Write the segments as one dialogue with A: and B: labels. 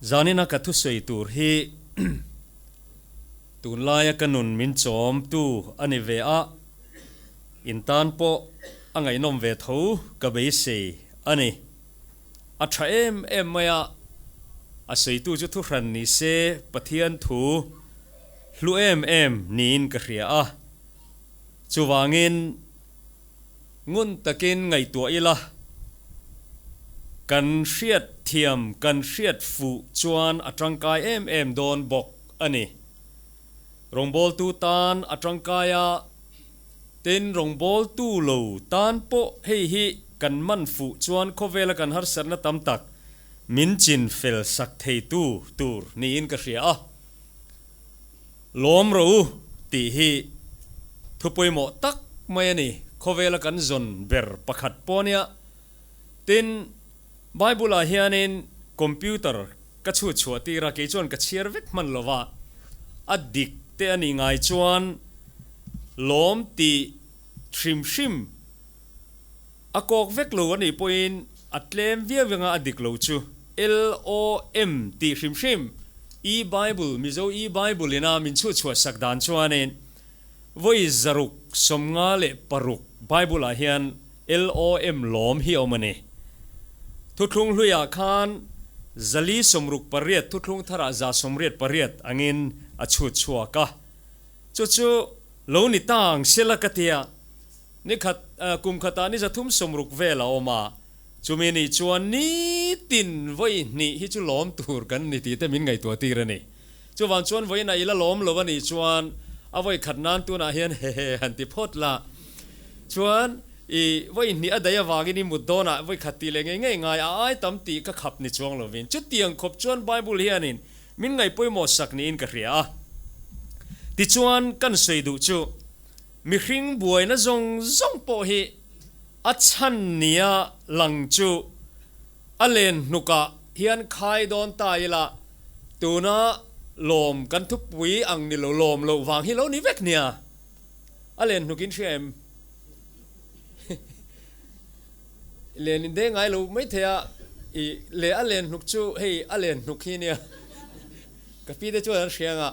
A: Zanina ka thusawi tur hi tunlaia ka nun min chawmtu a ni ve a, in tan pawh a ngaihnawm ve tho ka beisei a ni. A tha em em mai a, a sawitu chu thuhran ni se Pathian thu hlu em em niin ka hria a, chuvangin ngun takin ngaihtuah ila, kan hriat thiam kan hriat fuh chuan a tangkai em em dawn bawk a ni. Rawngbawltu tan a tangkai a, tin rawngbawltu lo tan pawh hei hi kan man fuh chuan khawvela kan harsatna tam tak min chin fel sak theitu tur niin ka hria a. Lawm rawh u tih hi thu pawimawh tak mai a ni, khawvela kan zawn ber pakhat pawh nia. Tin, Bible-ah hianin computer ka chhut chhuah tir a, kei chuan ka chhiar vek hman lo va, a dik te a nih ngai chuan lawm tih hrim hrim a kawk vek lo a nih pawhin a tlem viau anga a dik lo chu LOM tih hrim hrim E-Bible, Mizo E-Bible ina min chhut chhuah sak dan chuanin vawi 656 Bible-ah hian LOM lawm hi a awm a ni. Thuthlung hluiah khan 468 thuthlung tharah 188 angin a chhut chhuak a. Chu chu lo ni ta ang sela ka tia. Ni khat, kum khatah ni 360 vel a awm a. Chumi nih chuan nitin vawi hnih hi chu lawm tur kan ni tih te min ngaihtuah tir a ni. Chuvang chuan vawiinah i la lawm lo a nih chuan a vawi khat nan tunah hian hehe han ti phawt la. Chuan i vawi hnih a daih avangin i mut dawnah vawi khat tih leh ngei ngei ngai a ai tam tih ka khap ni chuang lovin chutiang khawp chuan Bible hianin min ngaihpawimawh sak niin ka hria a. Tichuan kan sawi duh chu mihring buaina zawng zawng pawh hi A chhan nia lang chu a len hnukah hian khai dawn ta ila, tuna lawm kan thupui ang ni lo lawm loh vang hi lo ni vek nia. A len hnuk in hria em? Len in deng ngai lo mai thei a, i le a len hnuk chu hei a len hnuk hi nia. Ka pi te chuan an hria ang a,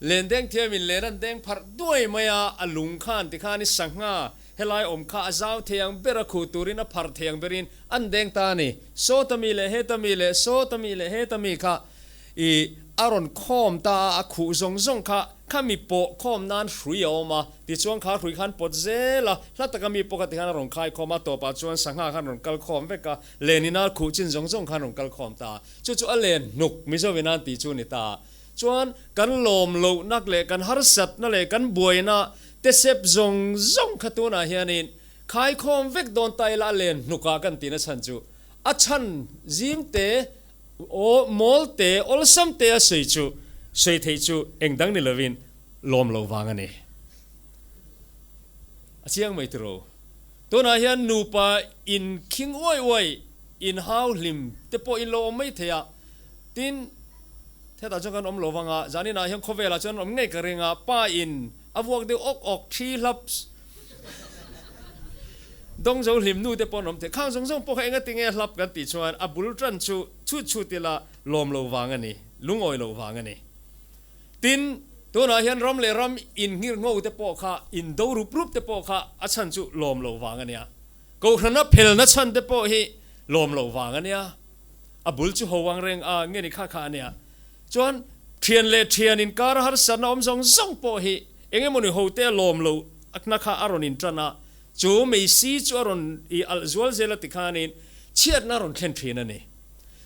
A: len deng thiam in len an deng pharh duai mai a, a lung khan tikhan i sangha Helai awm kha a zau thei ang ber a khuh turin a pharh thei ang berin an deng ta a ni. Sawta mi leh heta mi leh sawta mi leh heta mi kha i a rawn khawm ta a, a khuh zawng zawng kha kha mi pawh khawm nan hrui a awm a, tichuan kha hrui khan pawt zel a, hla taka mi pawh kha tikhan a rawn khai khawm a, tawpah chuan sangha khan rawn kal khawm vek a, len ina khuh chin zawng zawng khan rawn kal khawm ta a, chu chu a len hnuk Mizo in an tih chu a ni ta a. Chuan kan lawm lohnak leh kan harsatna leh kan buaina Tesep zawng zawng kha tunah hianin khaikhawm vek dawn ta ila a len hnukah kan tihna chhan chu a chhan zim te aw mawl te awlsam te a sawi chu sawi theih chu eng dang ni lovin lawm lo vang a ni. A chiang mai tiro. Tunah hian nupa in khing uai uai in hau hlim te pawh in lo awm mai thei a, tin Hetah chuan kan awm lo vang a, zaninah hian khawvelah chuan an awm ngei ka ring a, pa in a vuak deuh awk awk thi hlaps dawng zo hlim nu te pawh an awm thei. Khang zawng zawng pawh kha enga tinge hlap kan tih chuan a bul tan chu chhut chhut ila lawm lo vang a ni, lungawi lo vang a ni. Tin, tunah hian ram leh ram in nghir ngho te pawh kha, in do rup rup te pawh kha a chhan chu lawm lo vang a nia. Kohhrana phelna chhan te pawh hi lawm lo vang a nia. A bul chu ho ang reng a nge ni kha kha a nia. Chuan thian leh thian inkar harsatna awm zawng zawng pawh hi eng emawni ho te a lawm lo na kha a rawn intan a, chu meisi chu a rawn i alh zual zel a tikhanin chhiatna a rawn thlen thin a ni.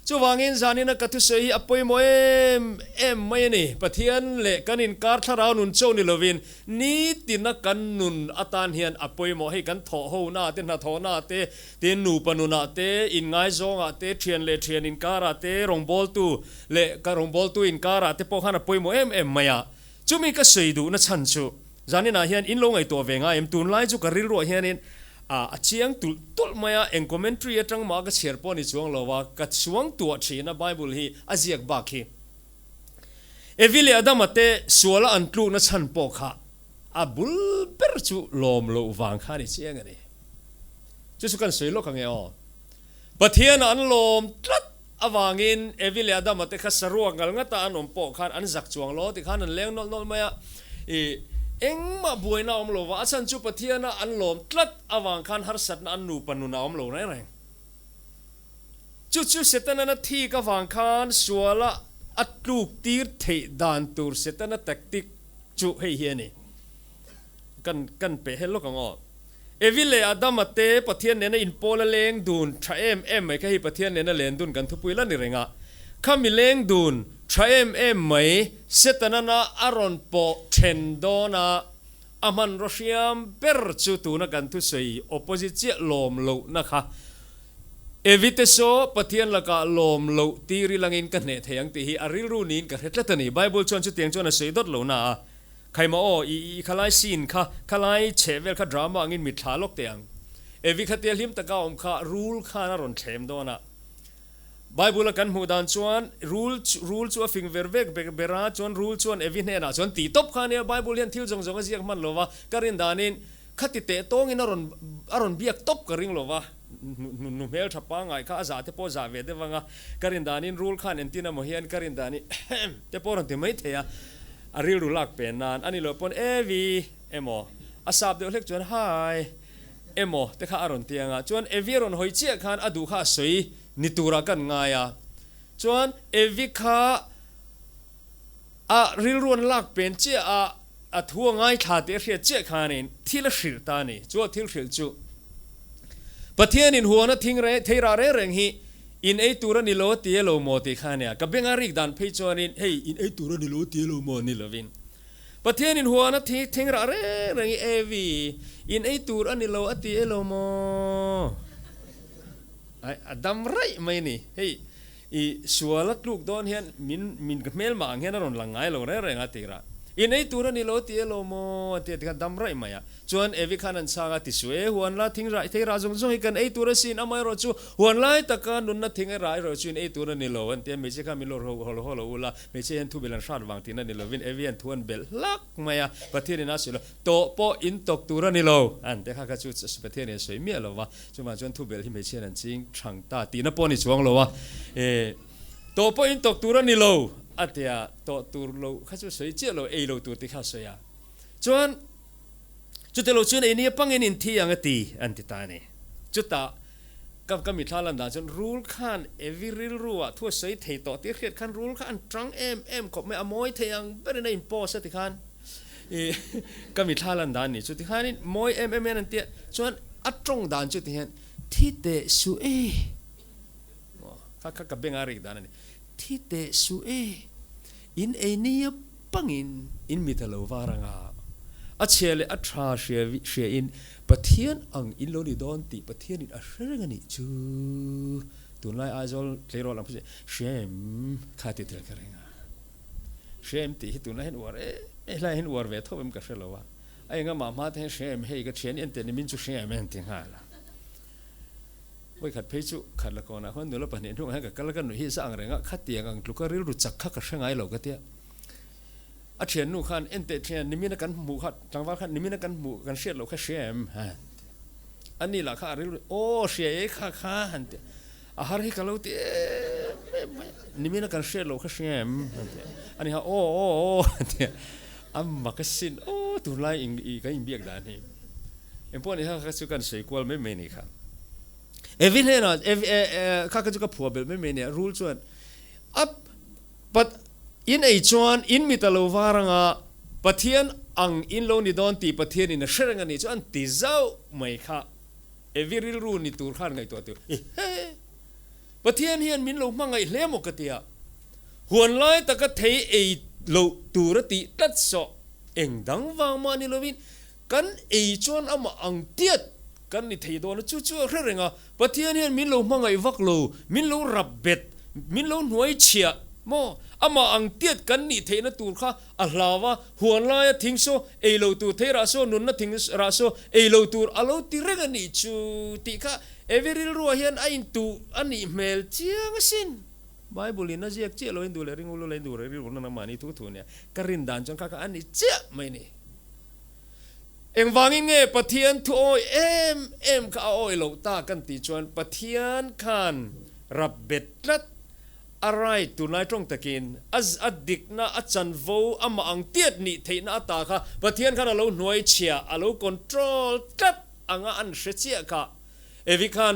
A: Chuvangin zanina ka thusawi hi a pawimawh em em mai a ni. Pathian leh kan inkar thlarau nun cho ni lovin nitina kan nun atan hian a pawimawh. Hei kan thawh hona te, hnathawhna te, Tin, nupa nunah te, inngaizawngah te, thian leh thian inkarah te, rawngbawltu leh ka rawngbawltu inkarah te pawh khan a pawimawh em em mai a. Chumi ka sawi duhna chhan chu zaninah hian in lo ngaihtuah ve ngai em? Tunlai chu ka rilruah hianin a chiang tulh tulh mai a, eng commentary atang mah ka chhiar pawh a ni chuang lo a, ka chuang tuah thin a Bible hi a ziak bak hi. Evi leh Adama te suala an tlukna chhan pawh kha a bul ber chu lawm loh vang kha a ni chiang a ni. Chu chu kan sawi lawk ang e aw. Pathian an lawm tlat avangin Evi leh Adama te kha saruak ngal ngata an awm pawh khan an zak chuang lo ti khan an leng nawlh nawlh mai a. I engmah buaina a awm lo va, a chhan chu Pathiana an lawm tlat avang khan harsatna an nupa nun a awm lo reng reng. Chu chu Setana'n a thik avang khan suala a tluk tir theih dan tur Setana tactic chu hei hi a ni. Kan kan peh hel lawk ang aw. Evi leh Adama te Pathian nena inpawl a leng dun tha em em mai kha hei Pathian nena len dun kan thupui la ni reng a. Khami leng dun tha em em mai Setana'n a rawn pawh then dawn a, a hmanraw hriam ber chu tuna kan thusawi opposite chiah lawm lohna kha Evite saw Pathian lakah lawm loh tir i langin ka hneh thei ang tih hi a rilru niin ka hre tlat a ni. Bible chuan chutiang chuan a sawi dawt lo na a, Khaima aw, i i khalai scene kha, khalai chheh vel kha drama angin mit thla lawk teh ang. Evi khatia hlim taka awm kha rul khan a rawn thlem dawn a. Bible a kan hmuh dan chuan rul rul chu a fing ver vek ber ber a, chuan rul chuan Evi hnenah chuan tih tawp kha a nia. Bible hian thil zawng zawng a ziak hman lo va, ka rin danin khati teh tawngin a rawn a rawn biak tawp ka ring lo va. Nu hmel tha pangngai kha a zah te pawh zah ve deuh anga ka rin danin rul khan entin emaw hian ka rin danin ehem te pawh rawn ti mai thei a, a rilru lak pen nan a ni loh pawn Evi emaw a sap deuh hlek chuan hi emaw te kha a rawn ti anga chuan Evi a rawn hawi chiah khan a duh kha a sawi ni turah kan ngai a chuan Evi kha a rilru an lak pen chiah a a thu a ngaithla tih a hriat chiah khanin thil a hrilh ta a ni. Chu a thil hrilh chu, Pathianin huana thing reng, thei rah reng reng hi in ei tur a ni lo a ti e lo maw tih kha a nia. Ka benga rik dan phei chuanin hei in ei tur a ni lo a ti e lo maw ni lovin, Pathianin huana thing rah reng reng hi Evi, in ei tur a ni lo a ti e lo maw? Ai, a dam raih mai a ni. Hei, I sual a tluk dawn hian min min ka hmelmah ang hian a rawn lang ngai lo reng reng a tirah. In ei tur a ni lo ti elo maw a ti a tikhan dam raih mai a. Chuan Evi khan an chhang a ti su e, huan la thing raih thei rah zawng zawng hi kan ei tur asin, amaherawh chu huan lai taka nunna thing a rah erawh chu in ei tur a ni lo an ti a, hmeichhia khan min lo haw haw lo ula, hmeichhia hian thu belh an hrat vang tihna ni lovin Evi hian thu an belh hlak mai a, Pathianin a sawi lo, tawh pawh in tawk tur a ni lo an ti a, kha kha chu Pathianin a sawi miah lo va. Chuvang chuan thubelh hi hmeichhian an ching thang ta tihna pawh a ni chuang lo a, e tawh pawh in tawk tur a ni lo a ti a, tawh tur lo kha chu sawi chiah lo, ei lo tur tih kha a sawi a. Chuan chute lo chuan ei nia pangin in thi ang a ti an ti ta a ni. Chutah ka ka mithla lan dan chuan rul khan Evi rilru ah thu a sawi thei tawh tih hriat khan rul kha an tang em em khawp mai, a mawi thei ang berin a in post a ti khan I ka mithla lan dan ni chu tikhanin mawi em em hian an tia chuan a tawng dan chu tihian thi teh suh e aw kha kha ka benga rik dan a ni thi teh suh e in ei nia pangin in mit a lo var anga a chhia leh a tha hria hria in Pathian ang in lo ni dawn tih Pathian in a hre reng a nih chu tunlai Aizawl tleirawl ang pawh hria em kha ti tel ka reng a. Hrem tih hi tunah hian uar em em hlaiah hian uar ve tho em ka hre lo a, a enga mah hma te hian hrem hei ka thian en teh ni min chu hrem em ti nghal a. Vawikhat phei chu khat la kawnah khuan nula pahnih hnungah hian ka kal a, ka nuih hi za ang reng a, khatiang ang tluka rilru chak kha ka hre ngai lo ka tia. A thiannu khan en teh thian nimina kan hmuh kha tlangval khan nimina kan hmuh kan hriat loh kha hrem han ti. Ani lah kha a rilru aw hria e kha kha han ti. A har hi ka lo ti em em mai a, nimina kan hriat loh kha hria em? A ti a, ani kha aw aw aw a ti a, a mak asin aw tunlai ing i kan inbiak dan hi. Engpawh ni kha kha chu kan sawi kual mai mai ni kha. Evi hnenah Evi e e kha kha chu ka phuah belh mai mai nia, rul chuan a pat in ei chuan in mit a lo var anga Pathian ang in lo ni dawn tih Pathianin a hre reng a nih chu an ti zauh mai kha. Evi rilru ni tur khan ngaihtuah tur, Ehe! Pathian hian min lo hmangaih hle maw ka tia? Huan lai taka thei ei loh tur a tih tlat sawh, eng dang vang mah ni lovin kan ei chuan amah ang tiat kan ni thei dawn a, chu chu a hre reng a, Pathian hian min lo hmangaih vak lo, min lo rap bet, min lo hnuai chhiah maw? Amah ang tiat kan nih theihna tur kha A hlau a, huan laia thing saw ei lo tur, thei rah saw, nunna thing rah saw ei lo tur a lo ti reng a nih chu tih kha Evi rilruah hian a intuh a nih hmel chiang asin. Bible in a ziak chiah lo, in duh leh ring ulu la, in duh leh rilru na nangmahni thu thu nia. Ka rin dan chuan kha kha a ni chiah mai ni. Engvangin nge Pathian thu awi em em kha a awi loh ta kan tih chuan Pathian khan rap bet tlat. a right tunlai tawng takin a a dikna a chanvo amah ang tiat nih theihna ata kha Pathian khan a lo hnuai chhia a lo control tlat anga an hre chiah kha. Evi khan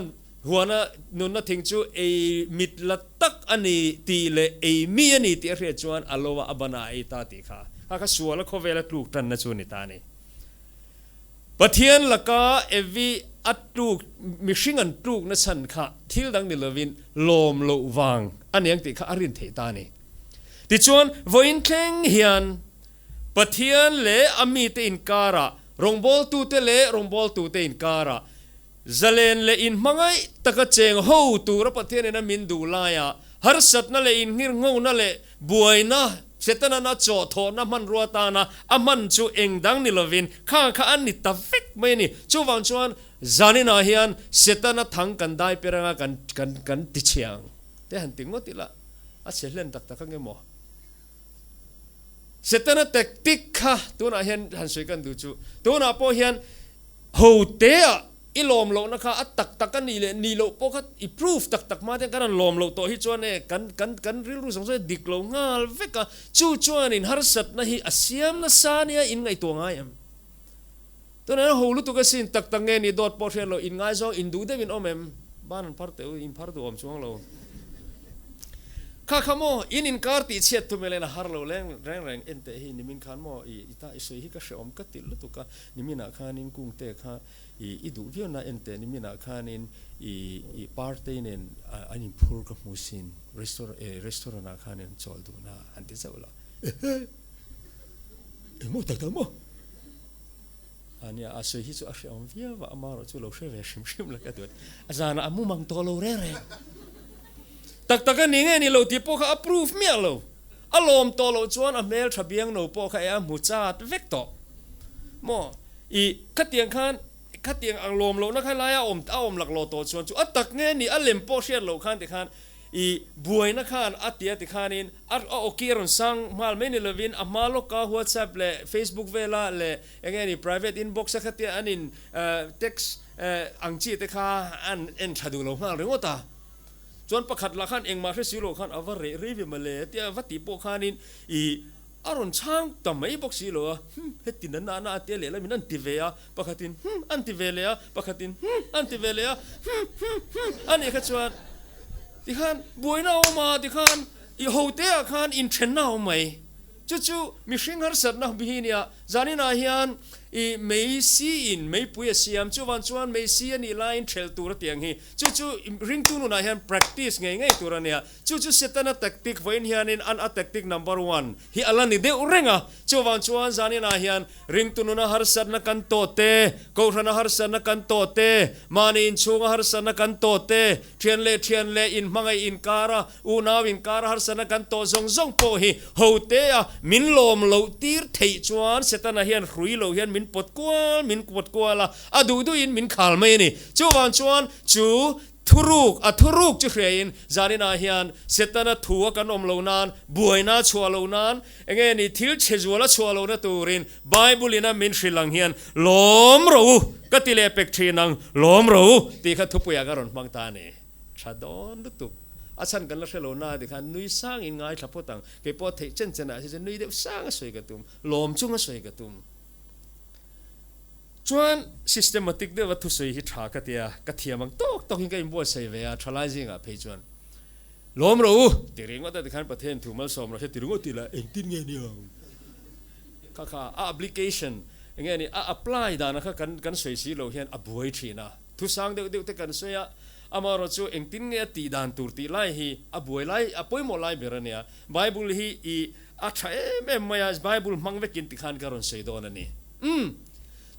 A: huana nunna thing chu ei mit la tak a ni tih leh ei mi a ni tih a hriat chuan a lo a a ban a a ei ta tih kha kha kha sual a khawvel a tluk tanna chu a ni ta a ni. Pathian laka Evi a tluk mihring an tlukna chhan kha thil dang ni lovin lawm loh vang a ni ang tih kha a rin theih ta a ni. Tichuan vawiin thleng hian Pathian leh a mite inkarah, rawngbawltute leh rawngbawltute inkarah, zalen leh inhmangaih taka cheng ho tura Pathianin a min duh laiah, harsatna leh inngirnghona leh buaina, Setanan a chawhthawhna hmanrua tana a hman chu eng dang ni lovin kha kha a ni ta vek mai a ni. Chuvang chuan zaninah hian Setana thang kan dai per anga kan kan kan ti chhiang te han ti ngawt ila a chhe hlen tak tak ange maw? Setana tactic kha tunah hian han sawi kan duh chu, tunah pawh hian hotea i lawm lohna kha a tak tak a nih leh nih loh pawh kha i proof tak tak hma te kan han lawm loh tawh hi chuan e kan kan kan rilru zawng zawng hi dik lo nghal vek a, chu chuanin harsatna hi a siam nasa nia in ngaihtuah ngai em? Tunah hian ho lutuk asin tak tak nge ni dawt pawh hriat loh in ngaizawng in duh deuhin awm em? Ban an phar teh u, in phar duh awm chuang lo. Kha kha maw in inkar tih chhiat thu mel in a har lo leng reng reng en teh hi nimin khan maw i i ta i sawi hi ka hreawm ka tilh lutuk a, niminah khanin kung te kha i i duh viau na en teh niminah khanin i i partei nen an inphur ka hmu sin restaurant eh restaurant ah khanin an chawl duh na an ti zauh la ehe engmaw tak tak maw. A nia, a sawi hi chu a hreawm viau a, amaherawh chu lo hre ve hrim hrim la ka duat. A zanah a mumang tawh lo reng reng. Tak tak a ni nge ni lo tih pawh kha a proof miah lo. A lawm tawh loh chuan a hmel tha biang no pawh kha e a hmu chat vek tawh. Maw? I khatiang khan khatiang ang lawm lohna kha laia a awm a awm laklawh tawh chuan chu a tak nge ni a lem pawh hriat loh khan tikhan I buaina khan a tia ti khanin a a awki a rawn sang nghal mai ni lovin a hma lawka WhatsApp leh Facebook vela leh eng nge ni private inbox a khatia an in text ang chi te kha an en tha duh lo nghal ringawt a. Chuan pakhat lah khan engmah hre si lo khan a va reh rei ve mawle tia va tih pawh khanin i a rawn chhang ta mai bawk si lo a, hum heti na na na a tia lehlam in an ti ve a, pakhatin hum an ti ve leh a, pakhatin hum an ti ve leh a, hum hum hum a nih kha chuan Tikhan buaina a awm a, tikhan i hoteah khan inthenna a awm mai. Chu chu mihring harsatna hi nia, zaninah hian i mei si in meipui a siam, chuvan chuan mei si a nih laiin thelh tur a ti ang hi. Chu chu ringtu nunah hian practice ngei ngei tur a nia. Chu chu Setana tactic vawiin hianin an a tactic number one hi a la ni deuh reng a. Chuvang chuan zaninah hian ringtu nuna harsatna kan tawh te, kohhrana harsatna kan tawh te, mahni inchhunga harsatna kan tawh te, Thian leh thian leh inhmangaih inkara, unau inkara harsatna kan tawh zawng zawng pawh hi hotea min lawm loh tir theih chuan Setana hian hrui lo hian min pawt kual min pawt kual a, a duh duhin min khal mai a ni. Chuvang chuan chu thuruk, a thuruk chu hriain zaninah hian Setana thu a kan awm lo nan, buaina a chhuah lo nan, enge ni thil chhe zual a chhuah lohna turin Bible in a min hrilh ang hian lawm ro u ka ti leh pek thin ang, lawm ro u tih kha thupuiah ka rawn hmang ta a ni. Tha dawn lutuk. A chhan kan la hre lo na ti khan nui sang in ngaithla phawt ang. Kei pawh theih chen chen ah hi chuan nui deuh sang a sawi ka tum, lawm chung a sawi ka tum. Chuan systematic deuh a thusawi hi tha ka tia, ka thiam ang tawk tawk in ka inbuatsaih ve a, thalai zingah phei chuan lawm ro u ti ringawt a tikhan Pathian thu malsawm rawh se ti ringawt tih lah engtin nge ni ang? Kha kha a application enge ni a apply dana kha kan kan sawi si lo hian a buai thin a, thu sang deuh deuh te kan sawi a, amaherawh chu engtin nge a tih dan tur tih lai hi a buai lai a pawimawh lai ber a nia. Bible hi i a tha em em mai a, Bible hmang vekin tikhan ka rawn sawi dawn a ni. Umm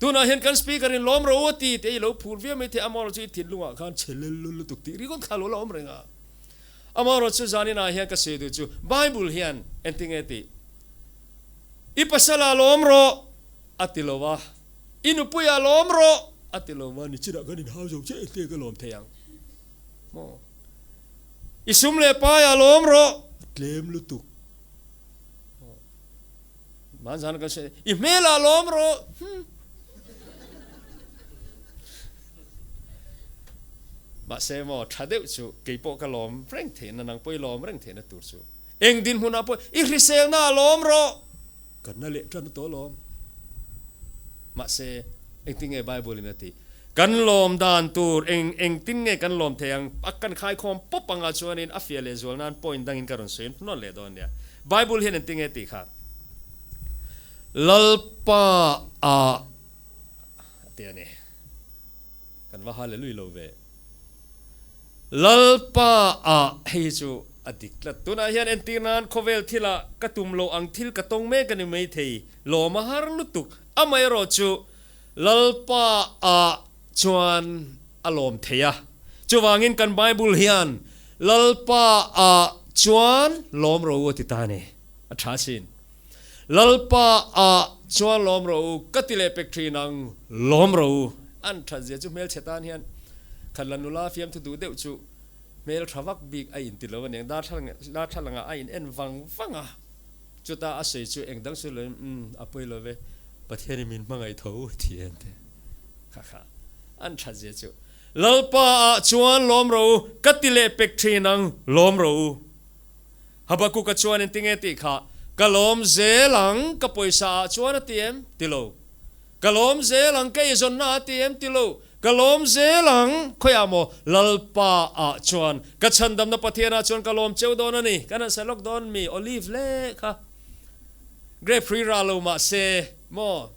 A: tunah hian kan speaker in lawm ro a ti tih i lo phur viau mai thei, amaherawh chu i thinlungah khan chhe lel lul lutuk tih ringawt kha lo la awm reng a. Amaherawh chu zaninah hian ka sawi duh chu Bible hian engtin nge tih? I pasal ah lawm rawh a ti lo a, i nupui ah lawm rawh a ti lo a, nichinah kan inhau zo che hle ka lawm thei ang maw? I sum leh pai ah lawm rawh a tlem lutuk maw? Hmanzan kan sawi i hmel ah lawm rawh hmm. Mahse maw tha deuh chu kei pawh ka lawm reng theihna nang pawh i lawm reng theihna tur chu eng dinhmunah pawh i hriselna a lawm rawh. Kan na leh tan tawh lawm. Mahse engtin nge Bible in a tih? Kan lawm dan tur eng engtin nge kan lawm thei ang? A kan khaikhawm pawp anga chuanin a fiah leh zual nan point dangin ka rawn sawi hnawn leh dawn nia. Bible hian engtin nge tih kha? Lalpa ah a ti a ni. Kan va hallelui lo ve. Lalpa ah hei hi chu a dik tlat. Tunah hian entir nan khawvel thilah ka tum loh ang thil ka tawng mek a ni maithei. Lawm a har lutuk. Amaherawh chu Lalpa ah chuan a lawm thei a. Chuvangin kan Bible hian Lalpa ah chuan lawm rawh u a ti ta a ni. A tha asin. Lalpa ah chuan lawm rawh u, ka ti leh pek thin ang, lawm rawh u. An that zia chu hmelchhe tan hian khatla nula fiamthu duh deuh chu hmel tha vak bik a inti lo aniang, darthlalang ah a in en vang vang a, chuta a sawi chu eng dang sawi loin umm a pawi lo ve, Pathian in min hmangaih tho ti en te kha kha an that zia chu Lalpa ah chuan lawm rawh u, ka ti leh pek thin ang, lawm rawh u. Habakuka chuan engtinge tih kha, Ka lawm zel ang, ka pawisa ah chuan a ti em? Ti lo. Ka lawm zel ang, ka eizawnna ah a ti em? Ti lo. Ka lawm zel ang, khawiah maw? Lalpa ah chuan, ka chhandamna Pathian ah chuan ka lawm cheu dawn a ni. Kan han sa lawk dawn mi, olive hle kha grape hrui rah lo mah se maw,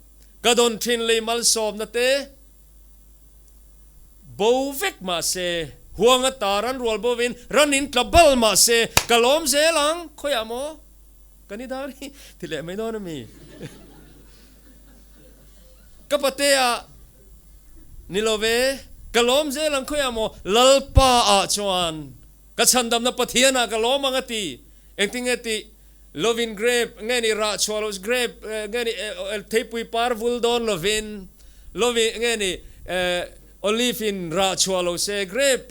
A: ka dawn thin lei malsawmna te, Bo vek mah se, huang a tar an rual bovin ran in tla bal mah se, ka lawm zel ang, khawiah maw? Ka ni dar hi ti leh mai dawn a mi? Ka patea ni lo ve, ka lawm zel ang, khawiah maw? Lalpa ah chuan ka chhandamna Pathian ah ka lawm ang a ti. Engtinge tih? Lovin grape nge ni rah chhuah loh grape nge ni theipui par vul dawn lovin lovin nge ni olive in rah chhuah lo se grape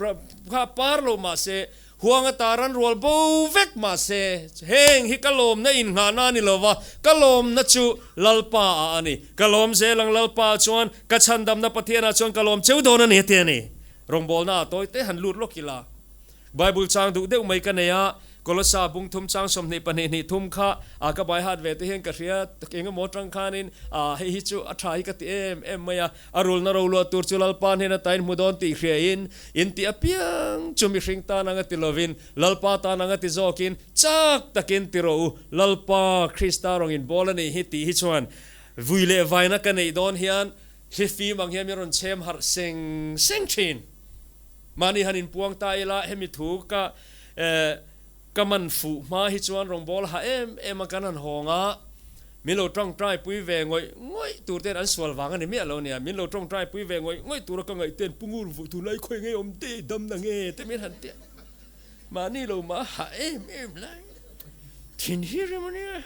A: kha par lo mah se huang ata ran rual bo vek mah se heng hi ka lawmna inngahna a ni lova ka lawmna chu Lalpa ah a ni ka lawm zel ang Lalpa chuan ka chhandamna Pathian ah chuan ka lawm cheu dawn a ni a ti a ni rawngbawlna ah tawi te han lut lawk ila. Bible chang duh deuh mai ka nei a, Kolosa bung thum chang 22 hnih thum kha a ka bai hat ve te hian ka hria eng emaw atang khanin a hei hi chu a tha hi ka ti em em mai a, a rulna roluah tur chu Lalpa hnen ata in hmu dawn tih hria in in tih apiang chu mihring tan anga ti lovin Lalpa tan anga ti zawkin chak takin ti rawh u Lalpa Krista rawng in bawl a nih hi tih hi chuan vui leh vaina ka neih dawn hian hlifim ang hian min rawn chhem harh seng seng thin. Mahni han inpuang ta ila hemi thu ka ka man fuh hma hi chuan rawngbâwl ha em em a kan han hawng a, min lo tawngtai pui ve ngawih ngawih tur ten an sual vang a ni miah lo nia, min lo tawngtai pui ve ngawih ngawih tura ka ngaih ten Pu Ngur vuh tunlai khawi nge awm te dam na nge te min han tia mahni lo mah ha em em lai thin hi rem a nia.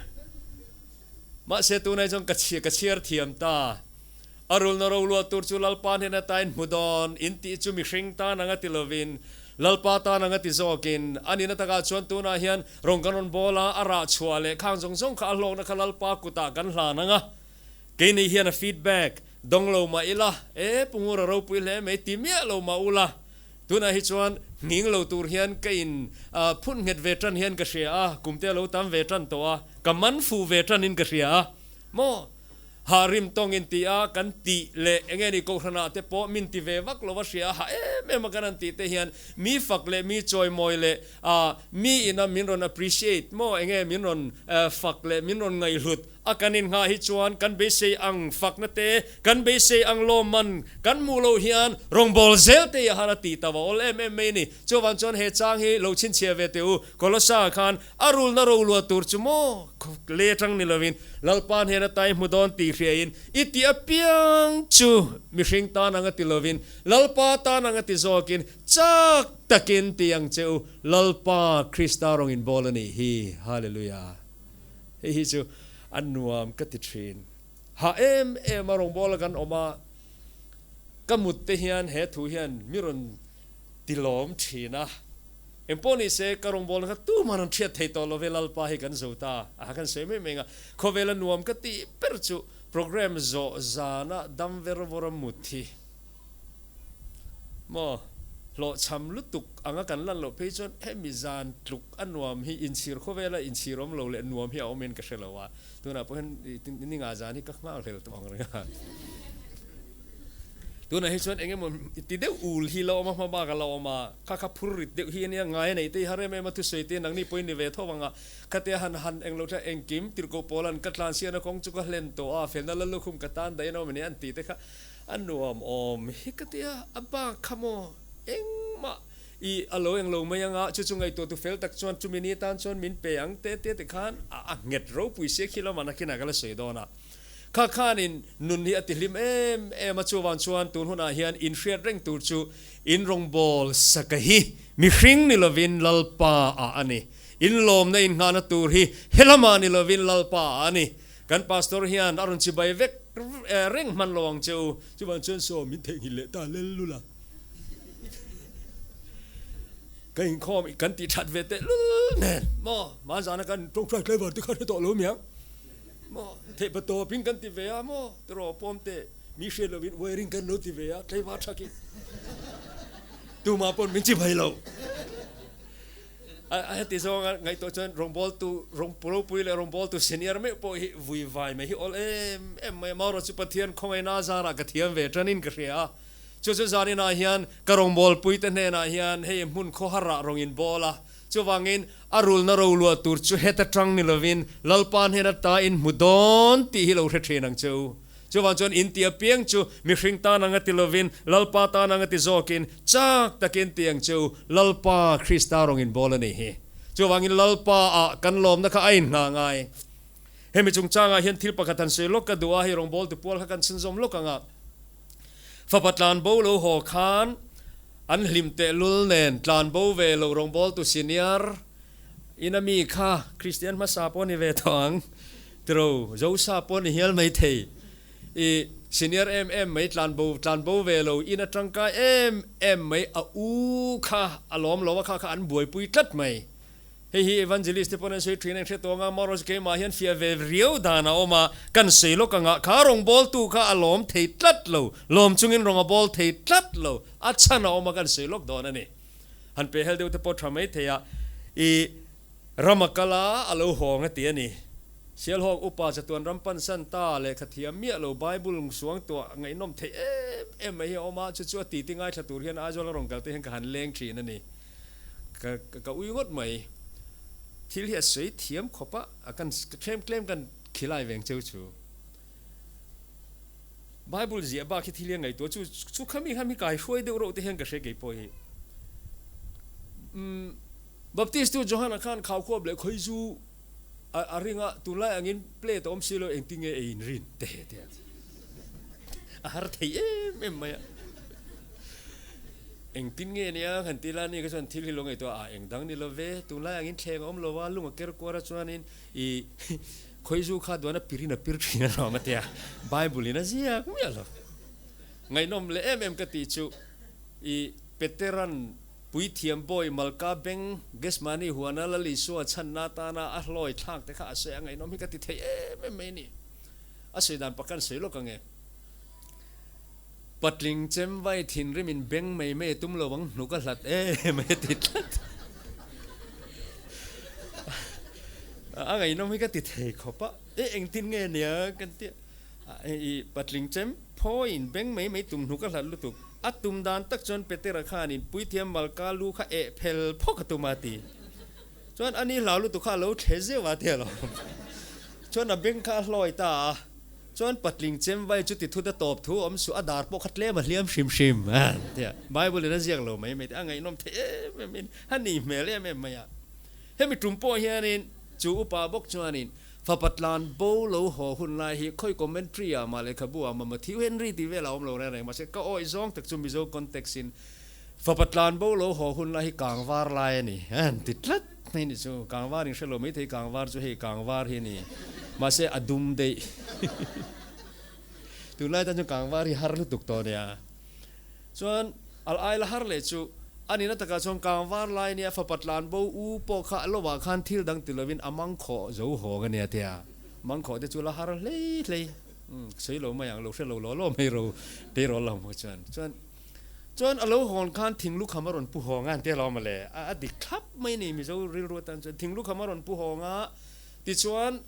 A: Mahse tunai chuan ka ka chhiar thiam ta. A rulna roluah tur chu Lalpa hnen atain hmu dawn in tih chu mihring tan anga ti lovin Lalpa tan anga ti zawkin a nihna takah chuan tunah hian rawn kan rawn bawl a, a rah chhuah leh khang zawng zawng kha a hlawkna kha Lalpa kutah kan hlan ang a. Keini hian a feedback dawng lo mah ila, e Pu Ngura ropui hle mai ti miah lo mah ula, tunah hi chuan nghing lo tur hian ka in phun nghet ve tan hian ka hria a, kumte a lo tam ve tan tawh a, ka man fuh ve tanin ka hria a, maw? Hah rim tawng in ti a, kan tih leh enge ni Kohhranah te pawh min ti ve vak lo a hria a, hah em em a kan han tih te hian mi fak leh mi chawimawi leh ah mi ina min rawn appreciate maw enge min rawn fak leh min rawn ngaihhlut a kan innghah hi chuan kan beisei ang fakna te kan beisei ang lawmman kan hmuh loh hian rawngbâwl zel te hi a har a tih ta va awl em em mai a ni. Chuvang chuan he chang hi lo chhinchhiah ve teh u, Kolosa khan A rulna roluah tur chu maw le atang ni lovin Lalpa hnen ata i hmu dawn tih hriain i tih apiang chu mihring tan anga ti lovin Lalpa tan anga ti zawkin chak takin ti ang che u Lalpa Krista rawng in bawl a nih hi. Hallelujah. Hei hi chu a nuam ka ti thin. Hah em em a rawngbawla kan awm a, ka mut te hian he thu hian mi rawn ti lawm thin a. Engpawh ni se, ka rawngbawlna kha tuman an hriat thei tawh lo ve, Lalpa hi kan zo ta a kan sawi mai mai ang a, khawvela nuam ka tih ber chu program zawh zana dam ver vawra mut hi maw? Hlawhchham lutuk anga kan lan loh phei chuan hemi zan tluk a nuam hi inchhir khawvela inchhir awm lo leh nuam hi a awm in ka hre lo a, tunah pawh hian ninga zan hi ka nghakhlel tawh ang reng a. Tunah hi chuan eng emaw ti deuh ul hi la awm a, hma bak a la awm a, kha kha phur rit deuh hi a nia, ngai a neih te hi har em em a, thusawi te nangni pawhin ni ve tho ang a, khatia han han eng lo tha engkim tirhkoh pawlan ka tlansiana kawng chu ka hlen tawh a, felna la lukhum ka tan daih a nawm a ni an tih te kha a nuam awm hi ka ti a, a bak kha maw engmah i a lo eng lo mai ang a, chu chu ngaihtuah tu fel tak chuan chumi ni atan chuan min pe ang te te tikhan a nghet ropui sia khi lamah nakinah ka la sawi dawn a. Kha khanin nun hi a ti hlim em em a, chuvang chuan tun hunah hian inhriat reng tur chu in rawngbâwl saka hi mihring ni lovin Lalpa ah a ni. Inlawmna innghahna tur hi helamah ni lovin Lalpa ah a ni. Kan pastor hian a rawn chibai vek reng hman lo ang che u. Chuvang chuan saw min theihnghilh leh ta lel lul a. Ka inkhawm kan tih that ve teh lul nen maw hmanzana kan tawngtai tlaivar te kha hre tawh lo miang. Maw theih pa tawpin kan ti ve a maw tiraw pawm teh mi hriat lovin wiring kan lo ti ve a tlaivar thakin tumah pawn min chi phei lo. A heti zawnga ngaihtuah chuan rawngbawltu ropui leh rawngbawltu senior meuh pawh hi vui vai mai hi awl em em mai a, Mauro chu Pathian khawngaihna zarah ka thiam ve tanin ka hria a, chu chu zaninah hian ka rawngbawlpuite hnenah hian hei hmun khawharah rawng in bawl a, Chuvangin, a rulna roluah tur chu heta tang ni lovin Lalpa hnen ata in hmu dawn tih hi lo hre thin ang che u. Chuvang chuan in tih apiang chu mihring tan anga ti lovin Lalpa tan anga ti zawkin chak takin ti ang che u, Lalpa Krista rawng in bawl a nih hi. Chuvangin Lalpa ah kan lawmna kha a inngah ngai. Hemi chungchangah hian thil pakhat han sawi lawk ka duh a, hei rawngbawltu pual kha kan chhunzawm lawk ang a. Fapa tlanbo lo haw khan an hlim tehlul nen tlanbo ve lo rawngbawltu senior ina mi kha Kristian hmasa pawh ni ve tawh ang tiro Zosa pawh ni hial mai thei i senior em em mai tlanbo tlanbo ve lo ina tangkai em em mai a u kha a lawm lo a kha kha an buaipui tlat mai. Hei hi Evangelist te pawn an sawi thin a, hre tawng a, Maros keimah hian fiah ve riau dan a awm a, kan sawi lawk ang a, kha rawngbawltu kha a lawm thei tlat lo, lawm chungin rawng a bawl thei tlat lo, a chhan a awm a kan sawi lawk dawn a ni. Han pe hel deuh te pawh tha mai thei a, i ram a kal a, a lo hawng a ti a ni. Sialhawk upa chatuan ram pansan ta lehkha thiam miah lo Bible suang tuah ngaihnawm theih em em mai hi a awm a, chu chu a titi ngaithla tur hian Aizawl a rawn kal te hian ka han leng thin a ni. Ka ka ui ngawt mai. Thil hi a sawi thiam khawp a, a kan tlem tlem kan khilai veng cheu chu. Bible ziah bak hi thil hi a ngaihtuah chu chu khami khami kai hruai deuh reuh te hian ka hre kei pawh hi. Umm Baptist tu Johana khan khau khuap leh khawi zu a a ring a, tunlai angin plate a awm si lo engtin nge ei in rin te te a. A har thei em em mai a. Engtin nge nia han ti la ni ka chuan thil hi lo ngaihtuah a, eng dang ni lo ve, tunlai angin thleng a awm lo a, lung a ker kuar a chuanin i khawizu kha duan a pirin a pir thin a lawm a tia, Bible in a ziak miah lo. Ngaihnawm leh em em ka tih chu i Peteran puithiam bawi Malka beng Gethsemane huana Lal Isua chhanna atana a hlawi thlak te kha a sawi a, ngaihnawm hi ka ti thei em em mai a ni. A sawi dan pakhat an sawi lawk ang e. Patling chem vai thinrim in beng mai mai a tum lo ang hnuk a hlat em a ti tlat. A ngaihnawm hi ka ti thei khawp a, e engtin nge nia kan tia i patling chem phawi in beng mai mai tum hnuk a hlat lutuk. A tum dan tak chuan Petera khanin puithiam Malka lu kha eh phel phawk a tum a ti. Chuan ani hlau lutuk kha a lo thle zeuh a tia lo. Chuan a beng kha a hlawi ta a. Chuan patling chem vai chu ti thut a tawp thu awm suh, a dar pawh kha tlem a hliam hrim hrim a tia. Bible in a ziak lo mai mai te, a ngaihnawm thei em em in a ni hmel em em mai a. Hemi tum pawh hianin chu upa bawk chuanin fapa tlan bo lo haw hun lai hi khawi commentary ah mah lehkhabu ah mah Matthew Henry tih vel a awm lo reng reng mahse ka awih zawng tak chu Mizo context in fapa tlan bo lo haw hun lai hi kang var lai a ni a han ti tlat. Hei ni chu kangvar in hrelo maithei kangvar chu hei kangvar hi a ni mahse a dum daih tunlai tan chuan kangvar hi har lutuk tawh nia chuan al ai la har leh chu a nihna takah chuan kangvar lai nia fapa tlan bo u pawh kha a lovah khan thil dang ti lovin a mangkhawh zo hawng a nia tia mangkhawh te chu la har hlei hlei sawi lo mai ang lo hrelo law law mai ro tei rawl lo maw chuan chuan. Chuan a lo hawn khan thinglukham a rawn pu hawng a, an ti alawm mawle, a dik thlap mai ni Mizo rilru atan chuan thinglukham a rawn pu hawng a, tichuan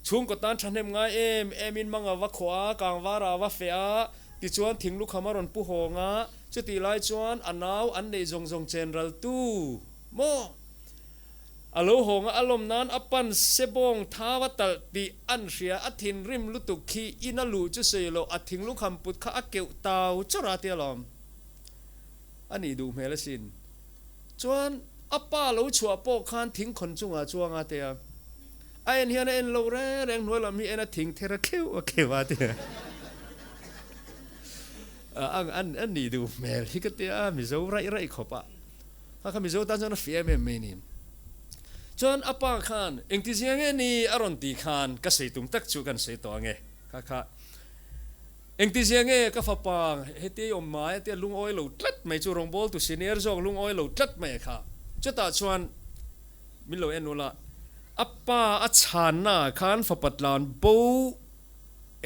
A: chhungkaw tan thahnem ngai em em in manga va khuah a, kangvar ah va feh a, tichuan thinglukham a rawn pu hawng a, chutih lai chuan a nau an neih zawng zawng chen ral tu maw? A lo hawng a, a lawm nan a pan sebawng thau a talh tih an hria, a thinrim lutuk khi in a luh chu sawi loh, a thinglukham put kha a keuh tau chawrh a tia lawm a nih duh hmel asin. Chuan a pa lo chhuah pawh khan thingkhawn chungah chuang a tia, a en hian a en lo reng reng hnuai lam hi en a thing ther a kheuh a kheuh a tia. A nih duh hmel hi ka tia, Mizo raih raih khawp a. Kha kha Mizo tan chuan a fi em em mai ni. Chuan a pa khan engti zia nge ni a rawn tih khan ka sawi tum tak chu kan sawi tawh ange. Kha kha engti zia nge ka fapa heti awm mai a tia lungawi lo tlat mai chu rawngbawltu senior zawk lungawi lo tlat mai a kha. Chutah chuan min lo en ula a pa a chhanna khan fapa tlan bo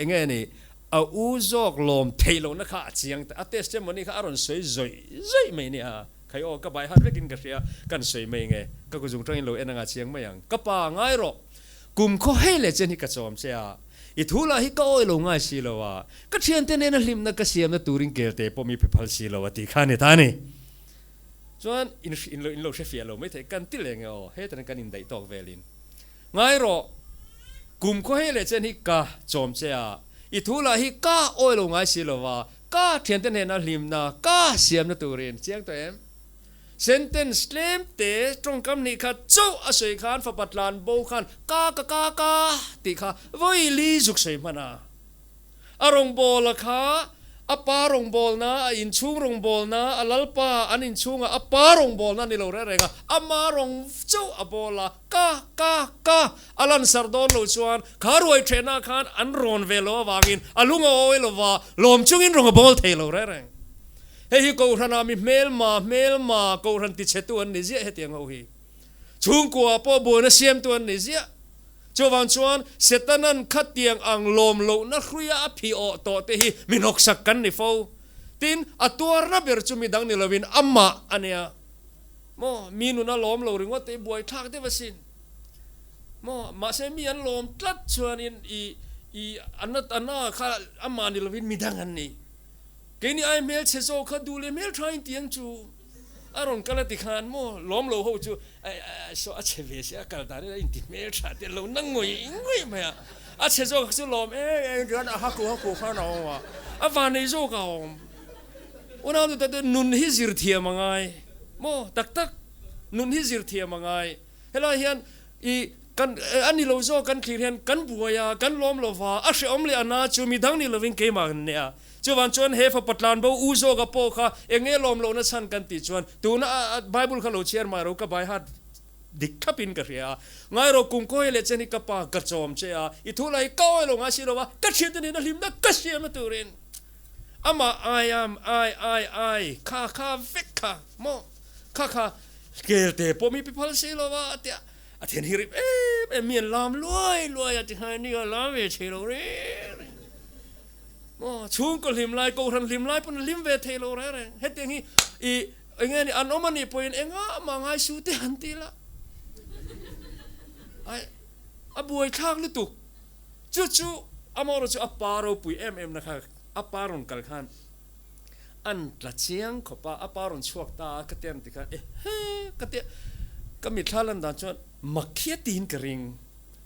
A: Enge ni, a u zawk lawm theih lohna kha a chiang ta, a testimony kha a rawn sawi zawih zawih mai nia, khai aw ka bai hat vekin ka hria, kan sawi mai nge, ka kuzung tangin lo en anga chiang mai ang, ka pa ngai rawh, kum khaw hei leh chen hi ka chawm che a, i thu lah hi ka awi lo ngai si lo a, ka thiante nena hlimna ka siamna turin kelte pawh mi pe phal si lo a tih kha a ni ta a ni. Chuan in in lo hrefiah lo maithei, kan ti leh nge aw, hetan kan indaih tawk velin. Ngai rawh, kum khaw hei leh chen hi ka chawm che a, i thu lah hi ka awi lo ngai si lo va, ka thiante hnena hlimna ka siamna turin chiang tawh em? Sentence tlem te tawngkam hnih khat chauh a sawi khan fapa tlan bo khan ka ka ka ka tih kha vawi li zuk sawi hman a. A rawngbawla kha a pa rawngbawlna, a inchhung rawngbawlna, a lalpa an inchhunga a pa rawngbawlna ni lo reng reng a, ama rawng chauh a bawl a, ka, ka, ka a lansar dawn lo chuan kha ruai thehna khan an rawn ve lo avangin a lung a awi lo va, lawm chungin rawng a bawl thei lo reng reng. Hei hi Kohhranah mi hmelma, hmelma, Kohhran tichhetu an ni ziah hetiang ho hi. Chhungkua pawh buaina siamtu an ni ziah. Chuvang chuan Setanan khatiang ang lawm lohna hruia a phih awh tawh te hi mi hnawksak kan ni fo. Tin, a tuarna ber chu midang ni lovin amah a nia. Maw, mi nuna lawm lo ringawt te hi buaithlak deuh asin. Maw, mahse mi an lawm tlat chuanin i, i, a na kha amah ni lovin midang an ni. Keini ai hmelchhe zawk kha duh leh hmeltha in ti ang chu. A rawn kal a ti khan maw lawm lo ho chu saw a chhe ve si a kal dan in a inti hmel tha te lo na ngawih ngawih mai a, a chhe zawk chu lawm em em chuan a haku haku khan a awm a, a vanei zawk a awm. Unau nu tate nun hi zir thiam a ngai maw tak tak nun hi zir thiam a ngai helai hian i kan a ni lo zawk kan thlir hian kan buai a kan lawm lo va a hrehawm leh a na chu midang ni lovin keimah kan nia. Chuvang chuan he fapa tlanbo u zawka pawh kha eng nge lawm lohna chhan kan tih chuan tuna Bible kha lo chhiar mai ro ka bai hat dik thlapin ka hria a. Ngai rawh kum khawi leh chen hi ka pa ka chawm che a, i thu lah hi ka awi lo ngai si lo va, ka thiante nena hlimna ka siamna turin amah I am I I I kha kha vek kha maw kha kha kelte pawh mi pe phal si lo va a tia a then hi rip em em mi an lam luai luai a ti khan nia lam ve thei lo reng reng. Maw chhungkaw hlim lai, kohhran hlim lai pawn a hlim ve thei lo reng reng. Hetiang hi i eng nge ni an awm a nih pawhin engah mah ngai su te han ti la. Ai a buai thlak lutuk. Chu chu amaherawh chu a pa ropui em em na kha a pa rawn kal khan an tla chiang khawp a, a pa rawn chhuak ta a ka tia an ti khan e he ka tia ka mitthla lan dan chuan makhi a tiin ka ring.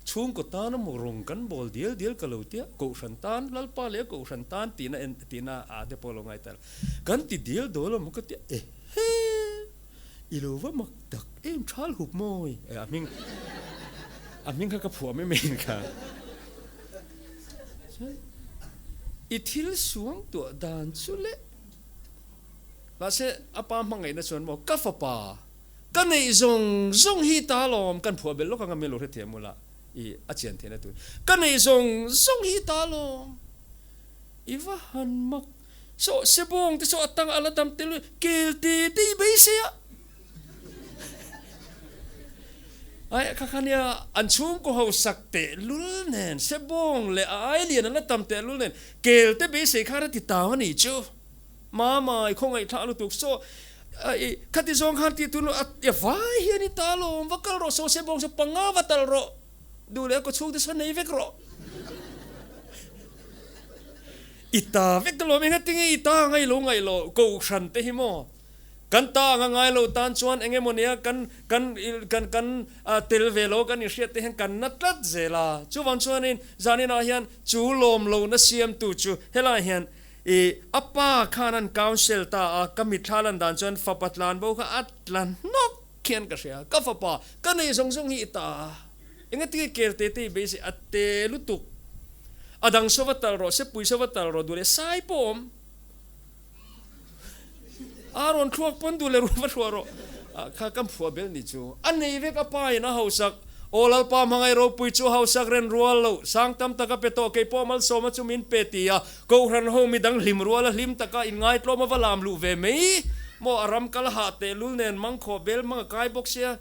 A: Chhungkaw tan a maw rawng kan bawl dial dial ka lo tia, Kohhran tan, Lalpa leh Kohhran tan tihna en tihna ah te pawh lo ngai ta lo. Kan ti dial dawl a maw ka tia, ehe! I lo va mak tak em thal hup mawi e a hming a hming kha ka phuah mai mai in kha. Chuan i thil suang tuah dan chu le mahse a pa hmangaihna chuan maw ka fapa Ka neih zawng zawng hi ta lawm, kan phuah belh lawk anga min lo hrethiam ula i a chian theihna tur. Ka neih zawng zawng hi ta lawm, i va han mak. Saw sebawng te saw a tang a la dam tel kel te te i beisei a. Ai kha kha nia an chhungkaw ho sak teh lul nen sebawng leh a ai lian a la tam teh lul nen kel te beisei khan a ti tau a nih chu. Mama i khawngaih thlah lutuk saw i khati zawng khan tih tur a a vai hian i ta lawm va kal rawh saw se bawng saw panga va tal rawh duh leh a kaw chhung te saw nei vek rawh i ta vek alawm engatinge i ta anga i lo ngaih loh kohhran te hi maw Kan ta anga ngai lo tan chuan eng emaw nia kan kan kan kan tel ve lo kan inhriat te hian kan na tlat zel a. Chuvang chuanin zaninah hian chu lawm lohna siamtu chu helaiah hian i a pa khan an counsel ta a, ka mitthla lan dan chuan fapa tlanbo kha a tla hnawk khian ka hria. Ka fapa, ka nei zawng zawng hi i ta a, engatinge kel te te i beisei a te lutuk. A dang saw va tal rawh, sepui saw va tal rawh duh leh sai pawh a awm. A rawn thluak pawn duh leh ruah va hruah rawh. Kha kan phuah bel ni chu. A nei vek a pa in a hausak. Aw Lalpa hmangaih ropui chu hausak ren rual lo. Sang tam tak a pe tawh kei pawh malsawma chu min pe ti a. Kohhran ho midang hlim rual a hlim taka in ngaitlawm a va lam luh ve mai maw a ram kal hah teh lul nen mangkhawh bel mang a kai bawk sia.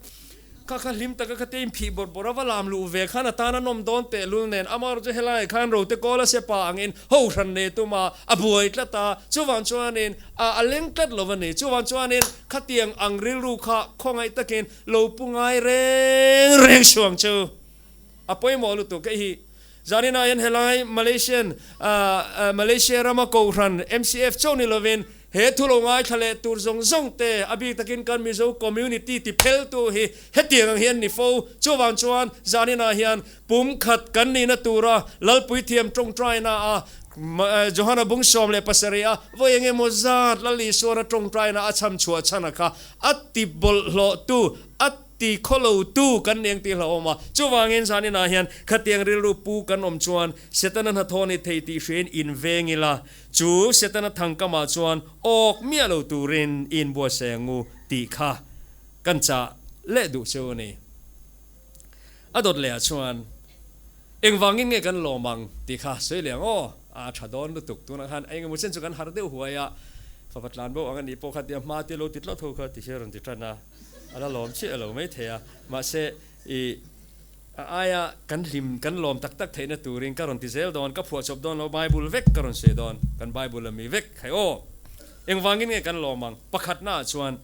A: Kha kha hlim taka kha te inphih bawrh bawrh a va lam luh ve khan a tan a nawm dawn teh lul nen amaherawh chu helaiah khan rote kawl a se pa angin ho hran nei tum a, a buai tlat a, chuvang chuanin a a leng tlat lo a ni. Chuvang chuanin khatiang ang rilru kha khawngaih takin lo pu ngai reng reng suang chu a pawimawh lutuk. Hei hi zaninah hian helai Malaysian Malaysia rama kohhran MCF chauh ni lovin He thu lo ngaithla leh tur zawng zawng te, a bik takin kan Mizo community ti pheltu hi hetiang ang hian ni fo. Chuvang chuan zaninah hian pum khat kan nihna tura Lalpui thiam tawngtaina a Johana bung 17 a vawi eng emaw zat Lal Isuana tawngtaina a chham chhuah chhan a kha a ti bawlhhlawhtu a Ti khawlo tu kan ni ang tih hlauhawm a. Chuvangin zaninah hian khatiang rilru pu kan awm chuan Setana hnathawh ni thei tih hriain in veng ila, chu Setana thangkamah chuan awk miah lo turin i inbuatsaih ang u tih kha kan chah leh duh chu a ni. A dawt lehah chuan engvangin nge kan lawm ang tih kha sawi leh ang aw. A tha dawn lutuk. Tunah khan eng emaw chen chu kan harh deuh huai a, fapa tlan bo ang a nih pawh kha tia hma te lo ti tlat ho kha ti hian rawn ti tan a. A la lawm chiah lo mai thei a, mahse i a aia kan hlim, kan lawm tak tak theihna turin ka rawn ti zel dawn, ka phuahchawp dawn lo, Bible vek ka rawn sawi dawn, kan Bible a mi vek khai aw. Engvangin nge kan lawm ang? Pakhatnaah chuan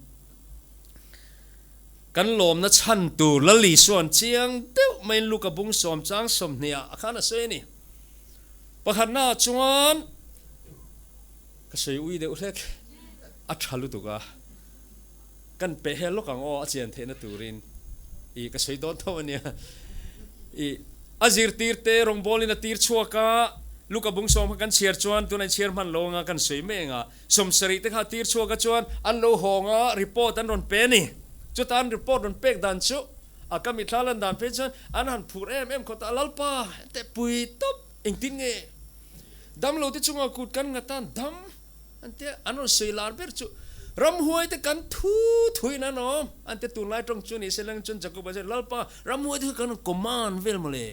A: kan lawmna chhan tur Lal Isua'n chiang deuh maiin Luka bung sawm chang sawmhnih ah khan a sawi a ni. Pakhatnaah chuan ka sawi ui deuh hlek, a tha lutuk a. Kan peh hel lawk ang aw a chian theihna turin i ka sawi dawn tho a nia. I a zirtir te rawngbawlin a tir chhuak a, Luka bung sawm kha kan chhiar chuan tuna in chhiar hman lo anga kan sawi mai anga 70 te kha a tir chhuak a chuan an lo hawng a report an rawn pe a ni. Chuta an report rawn pek dan chu a ka mithla lan dan phei chuan an han phur em em khawt a, Lalpa hete pui tawp engtin nge damlo te chungah kut kan nghat a dam An ti a, an rawn sawi lar ber chu, Ramhuai te kan thu thuin an awm. An ti a, tunlai tawng chu ni se leng chuan Jakoba chuan, Lalpa, ramhuai te kha kan rawn command vel maw le?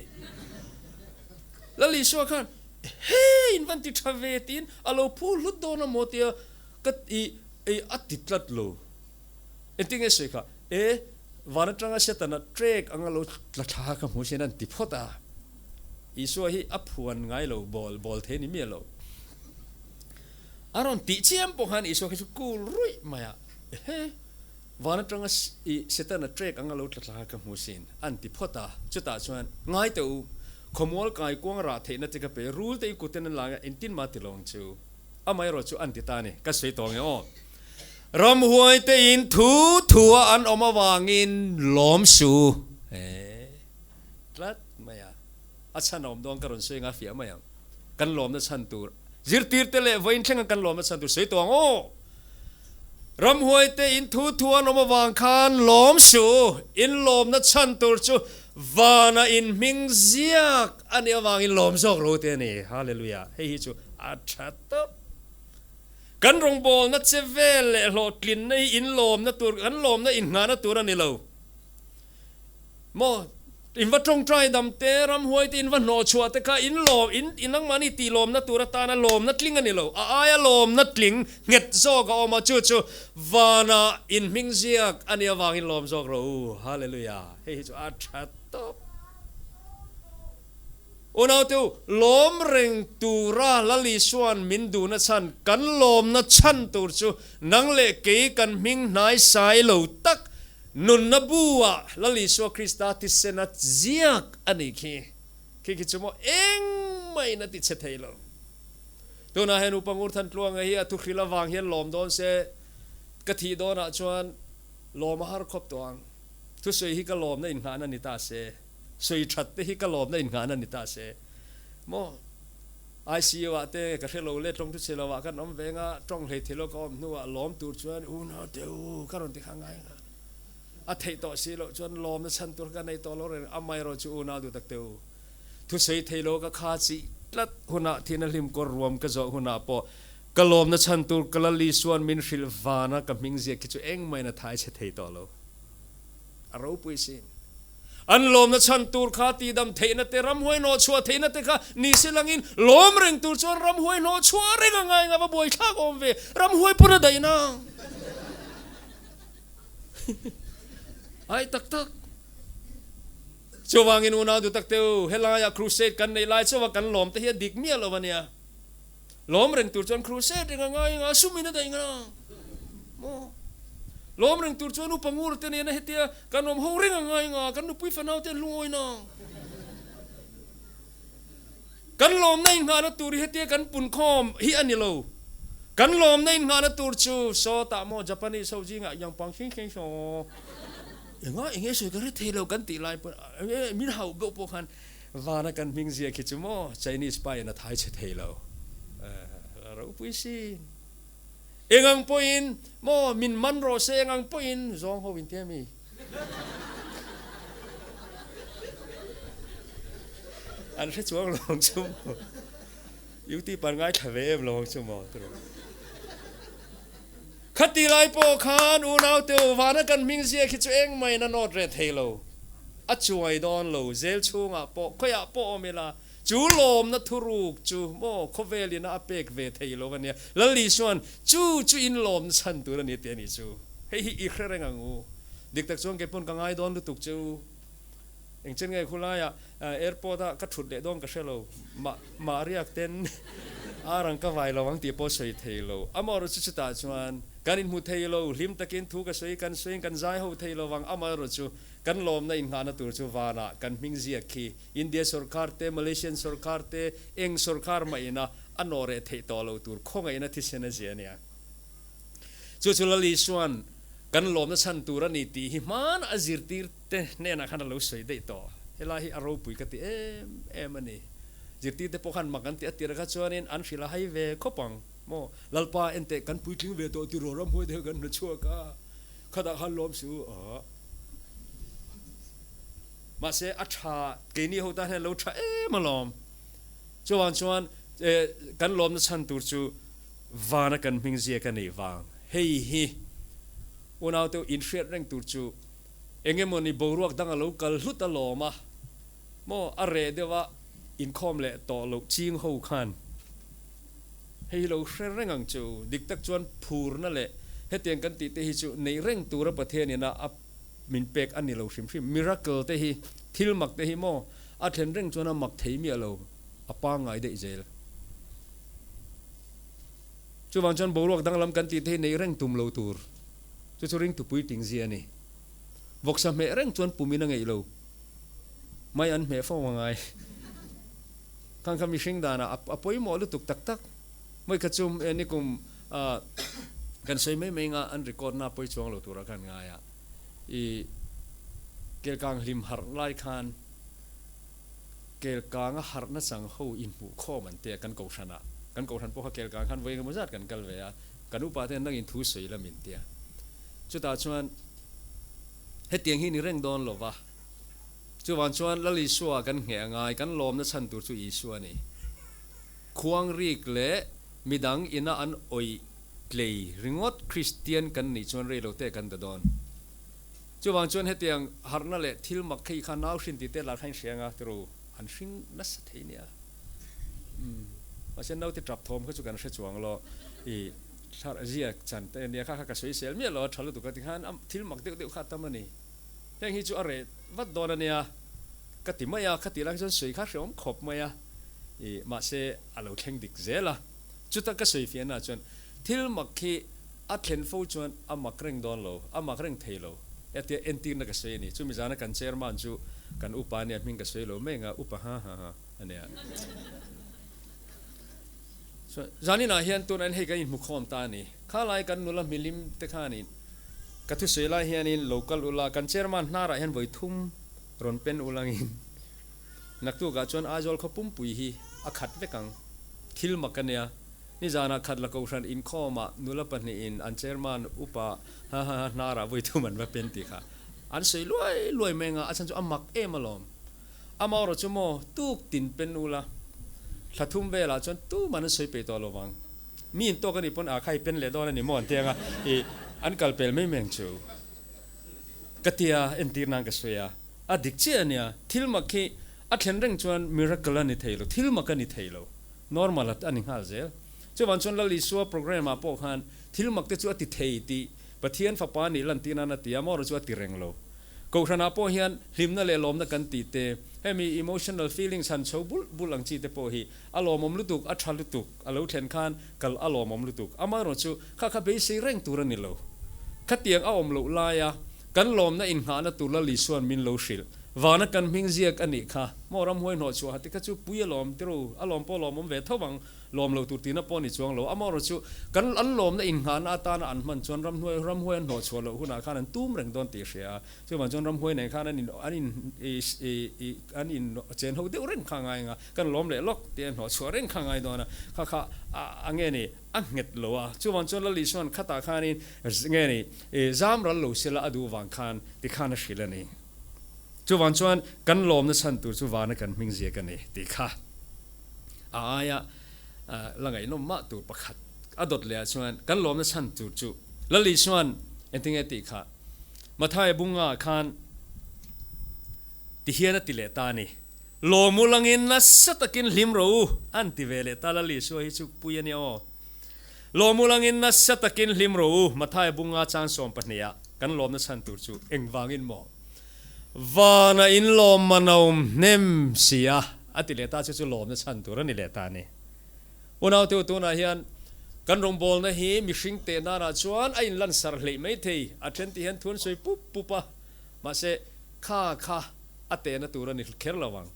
A: Lal Isua khan, Hei, in van ti tha ve tiin a lo phu hlut dawn a maw tia ka i a ti tlat lo. Engtin nge sawi kha? E, van atanga Setana trek anga lo tla thla ka hmu sin an ti phawt a. Isua hi a phuan ngai lo, bawl bawl thei ni miah lo. A rawn tih chiam pawh khan Isua khi chu cool ruih mai a, Ehe, van atanga i Setana trek anga lo tla thla ka hmu sin, an ti phawt a. Chutah chuan, Ngai teh u, khawmual kai kuang rah theihna che ka pe, rul te i kut in an la ang a, engtin mah ti lo ang chu. Amaherawh chu an ti ta a ni, ka sawi tawh ang e aw. Ramhuai te in thu thu a an awm avangin lawm su he tlat mai a, a chhan a awm dawn ka rawn sawi anga fiah mai ang. Kan lawmna chhan tur zirtirte leh vawiin thlenga kan lawmna chhan tur sawi tawh ang aw. Ramhuaite in thu thu an awm avang khan lawm suh, in lawmna chhan tur chu vana in hming ziak a nih avangin lawm zawk ro te a ni. Hallelujah! Hei hi chu a tha tawp. Kan rawngbawlna che vel leh hlawhtlinna hi in lawmna tur, kan lawmna inngahna tur a ni lo. Maw, in va tawngtai dam te, ramhuai te in va hnawh chhuah te kha in lawm, in in nangmahni tih lawmna tur atana lawmna tling a ni lo. A aia lawmna tling nghet zawk a awm a, chu chu vanah in hming ziak a nih avangin lawm zawk rawh u. Hallelujah! Hei hi chu a tha tawp. Unaute u, lawm reng tura Lal Isua'n min duhna chhan, kan lawmna chhan tur chu nang leh kei kan hming hnai sai lo tak nunna bu-ah Lal Isua Krista tisen a ziak a nih khi. Khi khi chu maw engmah-in a ti chhe thei lo. Tunah hian Upa Ngurthantluanga hi a thuhril avang hian lawm dawn se, ka thih dawnah chuan lawm a har khawp tawh ang. Thusawi hi ka lawmna inngahna ni ta se. Sawi that te hi ka lawmna inngahna ni ta se maw? ICU ah te ka hre lo le tawng thu chhe lo ah kan awm ve nga, tawng hlei thei lo ka awm hnu ah lawm tur chuan u naute u ka rawn ti kha ngai nga. A theih tawh si loh chuan lawmna chhan tur ka nei tawh lo reng amaherawh chu u nau duh tak te u thusawi thei lo ka kha chih tlat hunah thihna hlim kawr ruam ka zawh hunah pawh ka lawmna chhan tur ka la Lisuan min hrilh vana ka hming ziak khi chu engmah in a thai chhe thei tawh lo. A ropui sin. An lawmna chhan tur kha tihdam theihna te, ramhuai hnawhchhuah theihna te kha ni se langin lawm reng tur chuan ramhuai hnawhchhuah reng a ngai nga va buaithlak awm ve, ramhuai pawn a daih na. Ai tak tak. Chuvangin unau duh tak te u, helaiah crusade kan neih lai chauha kan lawm te hi a dik miah lo a nia. Lawm reng tur chuan crusade reng a ngai anga sumin a daih nga maw? Lawm reng tur chuan upa ngur te nena hetia kan awm ho reng a ngai nga kan nupui fanau te an lungawi na. Kan lawmna inngahna tur hi hetia kan punkhawm hi a ni lo. Kan lawmna inngahna tur chu sawtah maw Japanese ho zingah yang pang hring hring saw enga enge sawi ka hre thei lo kan tih lai pawn min hauh deuh pawh khan Vana kan hming zia khi chu maw Chinese pa in a thai chhe thei lo. A ropui si. Engang pawhin maw min man rawh se engang pawhin zawng ho in tia mi. An hre chuang lo ang chu maw. Youtube an ngaithla ve em lo ang chu maw. Khati lai pawh khan unaute u vana kan hming zia khi chu engmah in a nawt reh thei lo. A chuai dawn lo, zel chhungah pawh khawiah pawh awm ila, chu lawmna thuruk chu maw khawvel ina a pek ve thei lo a nia. Lal Isua'n chu chu in lawmna chhan tur a ni tih a nih chu. Hei hi i hre reng ang u. Dik tak chuan kei pawn ka ngai dawn lutuk che u. Engchen nge khulaiah airport a ka thut leh dawn ka hre lo. Mah mah riak ten ar ang ka vai lo ang tih pawh sawi thei lo. Amaherawh chu chutah chuan kan inhmu thei lo, hlim takin thu ka sawi kan sawiin kan zai ho thei lo vang. Amaherawh chu kan lawmna inngahna tur chu vanah kan hming ziak khi India sorkar te, Malaysian sorkar te, eng sorkar mah ina a nawh reh theih tawh lo tur khawngaihna thisen a zia ania. Chu chu Lal Isua'n kan lawmna chhan tur a ni tih hi hmana a zirtir te hnenah khan a lo sawi daih tawh. Helai hi a ropui ka ti em em a ni. Zirtirte pawh khan mak an ti a tirah kha chuanin an hrilh a hai ve khawp ang maw? Lalpa enteh kan puitling ve tawh tiraw ramhuai te kha kan hna chhuak a, khatah khan lawm suh u aw. Mahse a tha keini ho tan hian a lo tha em alawm. Chuvang chuan kan lawmna chhan tur chu vana kan hming ziak a nih vang. Hei hi unaute inhriat reng tur chu Eng emawni boruak dang a lo kal hlut a lawm a maw, a reh deuh a inkhawm leh tawh loh ching ho khan hei hi lo hre reng ang chu, dik tak chuan phurna leh hetiang kan tih te hi chu neih reng tura Pathian ina a min pek a ni lo hrim hrim, miracle te hi thil mak te hi maw a thlen reng chuan a mak thei miah lo, a pangngai daih zel. Chuvang chuan boruak danglam kan tih te hi neih reng tum lo tur. Chu chu ringtu puitling zia a ni. Vawksa hmeh reng chuan pumin a ngeih lo. Mai an hmeh fo a ngai. Khang kha mihring danah a pawimawh lutuk tak tak. Mawi kha chu nikum kan sawi mai mai nga an record na pawi chuang lo tura khan ngai a. I kelkang hlim harh lai khan kelkanga harhna chang ho inhmuh khawm an tia kan kohhranah. Kan kohhran pawh kha kelkang khan vawi engemaw zat kan kal ve a. Kan upa te nangin thu sawi la min tia. Chutah chuan hetiang hi ni reng dawn lo va. Chuvang chuan Lal Isua kan ngheh a ngai, kan lawmna chhan tur chu Isua a ni. Khuang rik leh midang ina an awih tlei ringawt Kristian kan nih chuan rei lo te kan da dawn. Chuvang chuan hetiang harhna leh thil mak khei kha nau hrin tih te lar kha in hria anga tiro an hring nasa thei nia. Umm mahse naute tap thawm kha chu kan hre chuang lo i thlar ziak chan te ania kha kha ka sawi sel miah lo a tha lutuk a tikhan a thil mak deuh deuh kha a tam a ni heng hi chu a reh vat dawn a nia. ka ti mai a, khatih lai chuan sawi kha hreawm khawp mai a, ih mahse a lo thleng dik zel a. Chuta ka sawi fiahna chuan thil mak hi a thlen fo chuan a mak reng dawn lo, a mak reng thei lo. Hetia entirna ka sawi a ni. Chumi zana kan chairman chu kan upa ania hming ka sawi lo mai ang a, upa ha ha ha a nia. Chuan zaninah hian tunah hian hei kan inhmukhawm ta a ni. Khalai kan nula milim te khanin ka thusawi lai hianin lo kal ula, kan chairman hnarah hian vawi thum rawn pen ulangin naktukah chuan Aizawl khaw pumpui hi a khat vek ang. Thil mak a nia. Nizanah khat la kohhran inkhawmah nula pahnihin an chairman upa ha ha ha hnarah vawi thum an va pen tih kha an sawi luai luai mai anga a chhan chu a mak em alawm. Amaherawh chu maw tuk tin pen ula thla thum velah chuan tuman an sawi peih tawh lo vang. Mi in tawk a nih pawn a kha i pen leh dawn a ni maw an ti anga i an kal pel mai mai ang chu ka tia entir nan ka sawi a, a dik chiah a nia thil mak hi a thlen reng chuan miracle a ni thei lo thil mak a ni thei lo normal a ni nghal zel. Chuvang chuan Lal Isua program ah pawh khan thil mak te chu a ti thei tih Pathian fapa nih lantir nan a ti a, amaherawh chu a ti reng lo. Kohhranah pawh hian hlimna leh lawmna kan tih te, hemi emotional feelings han chho bulh bulh ang chi te pawh hi a lawmawm lutuk, a tha lutuk, a lo thlen khan kal a lawmawm lutuk. Amaherawh chu kha kha beisei reng tur a ni lo. Khatiang a awm loh laia kan lawmna inngahna tur Lal Isua'n min lo hrilh. Vana kan hming ziak a nih kha. Maw ramhuai hnawh chhuah ha ti kha chu pui a lawm tiro, a lawm pawh lawmawm ve tho ang. Lawm lo tur tihna pawh a ni chuang lo. Amaherawh chu kan an lawmna inngahna atana an hman chuan ramhnuai ramhuai an hnawh chhuah loh hunah khan an tum reng dawn tih a hria a. Chuvang chuan ramhuai nen khan an in an in i an in chen ho deuh reng kha a ngai ang a, kan lawm leh lawk tih a hnawh chhuah reng kha a ngai dawn a. Kha kha a nge ni a nghet lo a. Chuvang chuan Lal Isua'n khatah khanin nge ni zam ral lo sela a duh vang khan tikhan a hrilh a ni. Chuvang chuan kan lawmna chhan tur chu vana kan hming ziak a ni tih kha. A aia la ngaihnawm mah tur pakhat a dawt leh ah chuan kan lawmna chhan tur chu Lal Isua'n engtinge tih kha Mathaia bunga ah khan ti hian a ti leh ta a ni. Lawm u langin nasa takin hlim rawh u an ti ve leh ta Lal Isua hi chu pui a nia aw. Lawm u langin nasa takin hlim rawh u Mathaia bunga chang 12 ah kan lawmna chhan tur chu engvangin maw? Vana in lawm man a awm hnem si a, a ti leh ta chu chu lawmna chhan tur a ni leh ta a ni. Unaute u tunah hian kan rawngbawlna hi mihring teh nanah chuan a inlansar hleih mai thei, a then tih hian thu an sawi pup pup a, mahse kha kha a tehna tur a ni kher lo ang.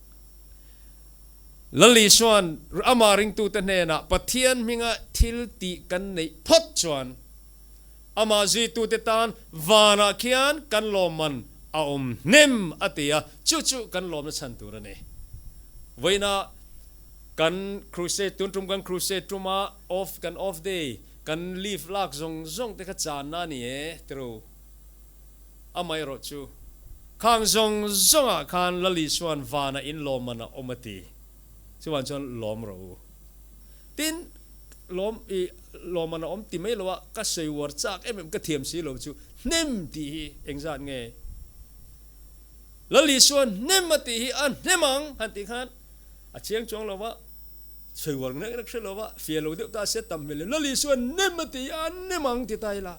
A: Lal Isua'n amah ringtute hnenah Pathian hminga thil tih kan neih phawt chuan, Amah zuitute tan vanah khian kan lawmman a awm hnem a ti a, chu chu kan lawmna chhan tur a ni. Vawiina kan crusade, tun tum kan crusade tuma off kan off day, kan leave lak zawng zawng te kha channa a ni e tiro. Amaherawh chu khang zawng zawngah khan Lal Isua'n vanah in lawmman a awm a ti. Chuvan chuan lawm rawh u. Tin, lawm i lawmman a awm ti mai lo a, ka sawi uar chak em em ka thiam si lo chu hnem tih hi engzat nge? Lal Isua hnem a tih hi a hnem ang han tih khan a chiang chuang lo va, sawi uar nek nek hre lo va, fiah lo deuh ta se tam hmel in Lal Isua hnem a tih hi a hnem ang ti ta ila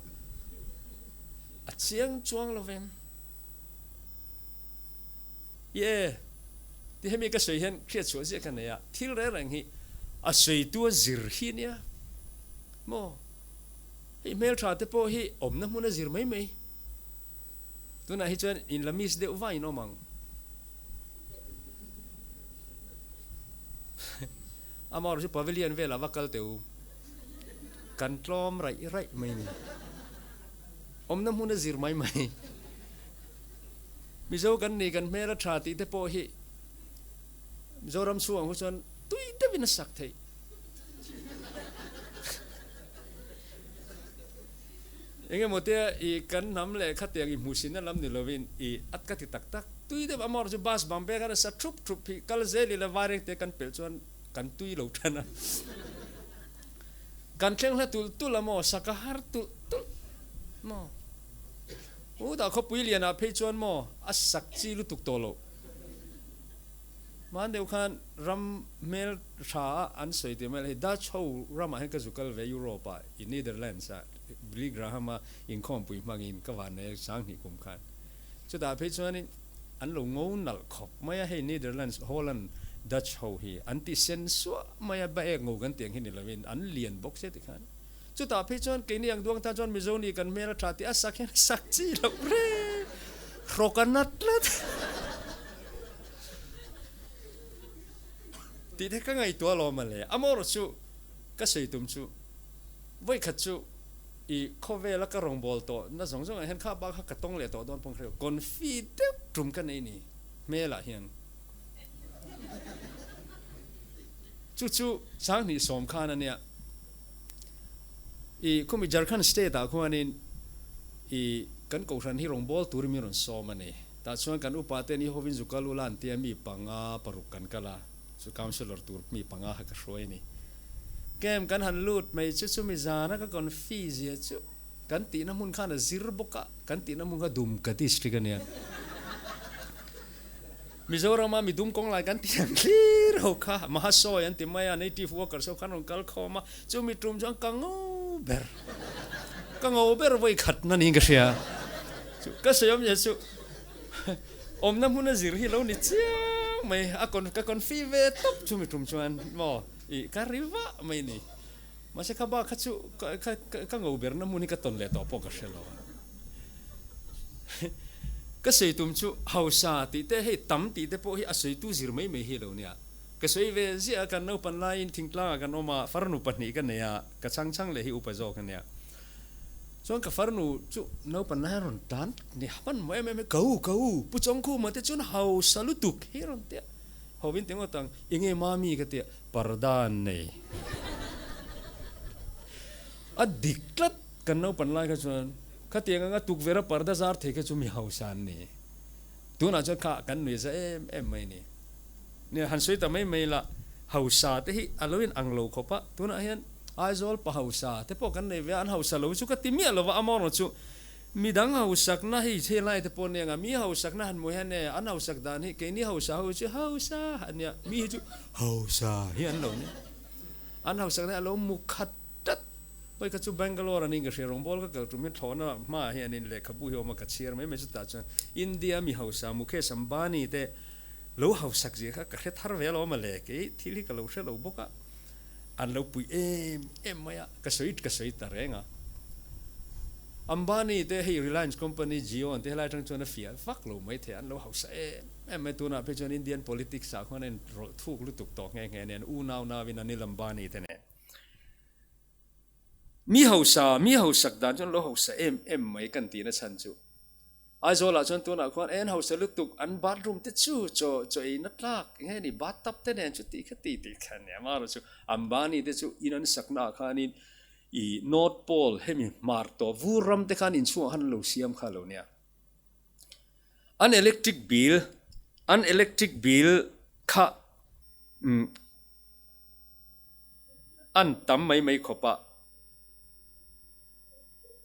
A: a chiang chuang lo veng. Ie, ti hemi ka sawi hian hriat chhuah ziah ka nei a, thil reng reng hi a sawitu a zir hi nia maw? Hei hmeltha te pawh hi awmna hmun a zir mai mai. Tunah hi chuan in la miss deuh va in awm ang. Amaherawh chu pavilion velah va kal teh u. Kan tlawm raih raih mai ni. Awmna hmun a zir mai mai. Mizo kan ni, kan hmel a tha tih te pawh hi Mizoram chhungah khu chuan tui deuhin a sak theih. Eng emaw te i kan hnam leh khatiang i hmuhsinna lam ni lovin i at ka ti tak tak. Tui deuh amaherawh chu bus bang pek a nasa thup thup hi kal zel ila vaireng te kan pelh chuan kan tui lo tan a. Kan thleng hla tulh tulh a maw, sak a har tulh tulh maw. U dah khawpui lianah phei chuan maw a sak chi lutuk tawh loh. Hman deuh khan ram hmel tha a an sawi tih mai lah hi Dutch ho ramah hian ka zu kal ve Europe ah i Netherlands ah Billy Graham a inkhawmpui hmangin ka van nei 2000 kum khan. Chutah phei chuanin. an lo ngo nalh khawp mai a, hei Netherlands, Holland, Dutch ho hi an ti sen suah mai a, ba ek ngo kan tih ang hi ni lovin an lian bawk sia tikhan. Chutah phei chuan keini ang duang tan chuan Mizo nih kan hmel a tha tih a sak hian a sak chi loh reng, hrawk a nat tlat. Tih te ka ngaihtuah alawm a le. Amaherawh chu ka sawi tum chu vawikhat chu i khawvela ka rawngbâwl tawh na zawng zawngah hian kha bak kha ka tawng leh tawh dawn pawh ka hre lo. Confi deuh tum ka nei ni hmelah hian. Chu chu Sanghnih sawm khan a nia. I khumi Jharkhand state ah khuanin i kan kohhran hi rawngbâwl turin min rawn sawm a ni. Tah chuan kan upa ten i hovin zu kal ula an tia mi panga paruk kan kal a, chu councillor tur mi panga kha ka hruai a ni. Camp kan han lut mai chu chumi zana ka confi zia chu kan tihna hmun khan a zir bawk a, kan tihna hmun kha Dumka district a nia. Mizorama mi dum kawng lai kan tih ang thlir ho kha Mahasawi an ti mai a, native workers ho khan rawn kal khawm a, chumi tum chuan ka ngo ber, ka ngo ber vawi khat na niin ka hria. Chu ka sawi awmzia chu awmna hmuna zir hi lo ni chiang mai, a kon ka confi ve tawp chumi tum chuan maw ih ka ri vah mai ni. Mahse kha bak kha chu ka ka ka ngo berna hmun hi ka tawn leh tawh pawh ka hre lo a. Ka sawi tum chu hausa tih te hei tam tih te pawh hi a sawitu zir mai mai hi lo nia. Ka sawi ve ziah a kan naupan laiin thingtlangah kan awm a, farnu pahnih ka nei a, ka chhang chhang leh hi upa zawk a nia. Chuan ka farnu chu naupan lai a rawn tan ni hman maw em em hi, Kau, kau, Pu Chawngkhuma te chuan hausa lutuk hi a rawn ti a. Hovin ti ngawt ang, Enge mami ka ti a, Parda an nei. A dik tlat kan naupan lai kha chuan khatiang anga tukverh a parda zar thei kha chu mi hausa an ni. Tunah chuan kha kan nui za em em mai ni. Nia han sawi ta mai mai la, hausa te hi a lo in ang lo khawp a, tunah hian Aizawl pa hausa te pawh kan nei ve a, an hausa lo chu ka ti miah lo va, amaherawh chu midang hausakna hei helai te pawh nia nga, mi hausakna han hmuh hian e an hausak dan hi keini hausa ho chu hausa a nia, mi hi chu hausa hi an lo nia. An hausakna hi a lo mu khat tlat. Pawi kha chu Bangalore anin ka hria, rawngbawl ka kal tum hi thlawhna hmaah hianin lehkhabu hi a awm a, ka chhiar mai mai chutah chuan India mi hausa Mukesh Ambani te lo hausak zia kha ka hre thar ve alawm a le, kei thil hi ka lo hre lo bawk a, an lo pui em em mai a, ka sawi ka sawi ta reng a. Ambani te hei Reliance company Jio an te helai atang chuan a fiah vak lo mai thei a, an lo hausa em em mai, tunah phei chuan Indian politics ah khuan a inrawlh thuk lutuk tawh nghe nghe nen unau nauin Anil Ambani te nen. Mi hausa, mi hausak dan chuan lo hausa em em mai kan tihna chhan chu. Aizawlah chuan tunah khuan en hausa lutuk an bathroom te chu chaw chaw eina tlak eng nge ni bathtub te nen chu tih kha ti tih kha nia amaherawh chu Ambani te chu in an sakna ah khanin i North Pole hemi hmar tawh vur ram te khan inchhungah khan an lo siam kha lo nia. An electric bill an electric bill kha umm An tam mai mai khawp a,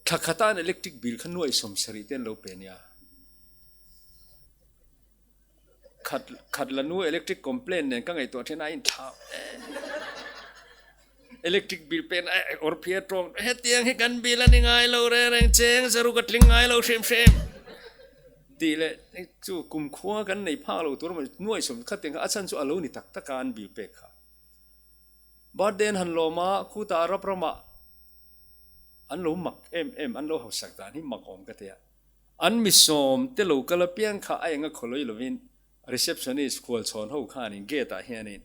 A: thla khata an electric bill kha nuai 70 te an lo pe nia. Khat khat la nu electric complaint nen ka ngaihtuah then a inthlau em. Electric bill pen a awr phia tawng hetiang hi kan bill a ni ngai lo reng reng cheng zaru ka tling ngai lo hrim hrim tih leh chu kumkhua kan nei phak lo tur nuai sawm khatiang kha a chhan chu a lo ni tak tak a an bill pek kha. Birthday an han lawm a, khutah Arab ramah an lo mak em em, an lo hausak dan hi mak awm ka ti a. An misawm te lo kal apiang kha a enga khawlawih lovin receptionist khualchhawn ho khanin gate ah hianin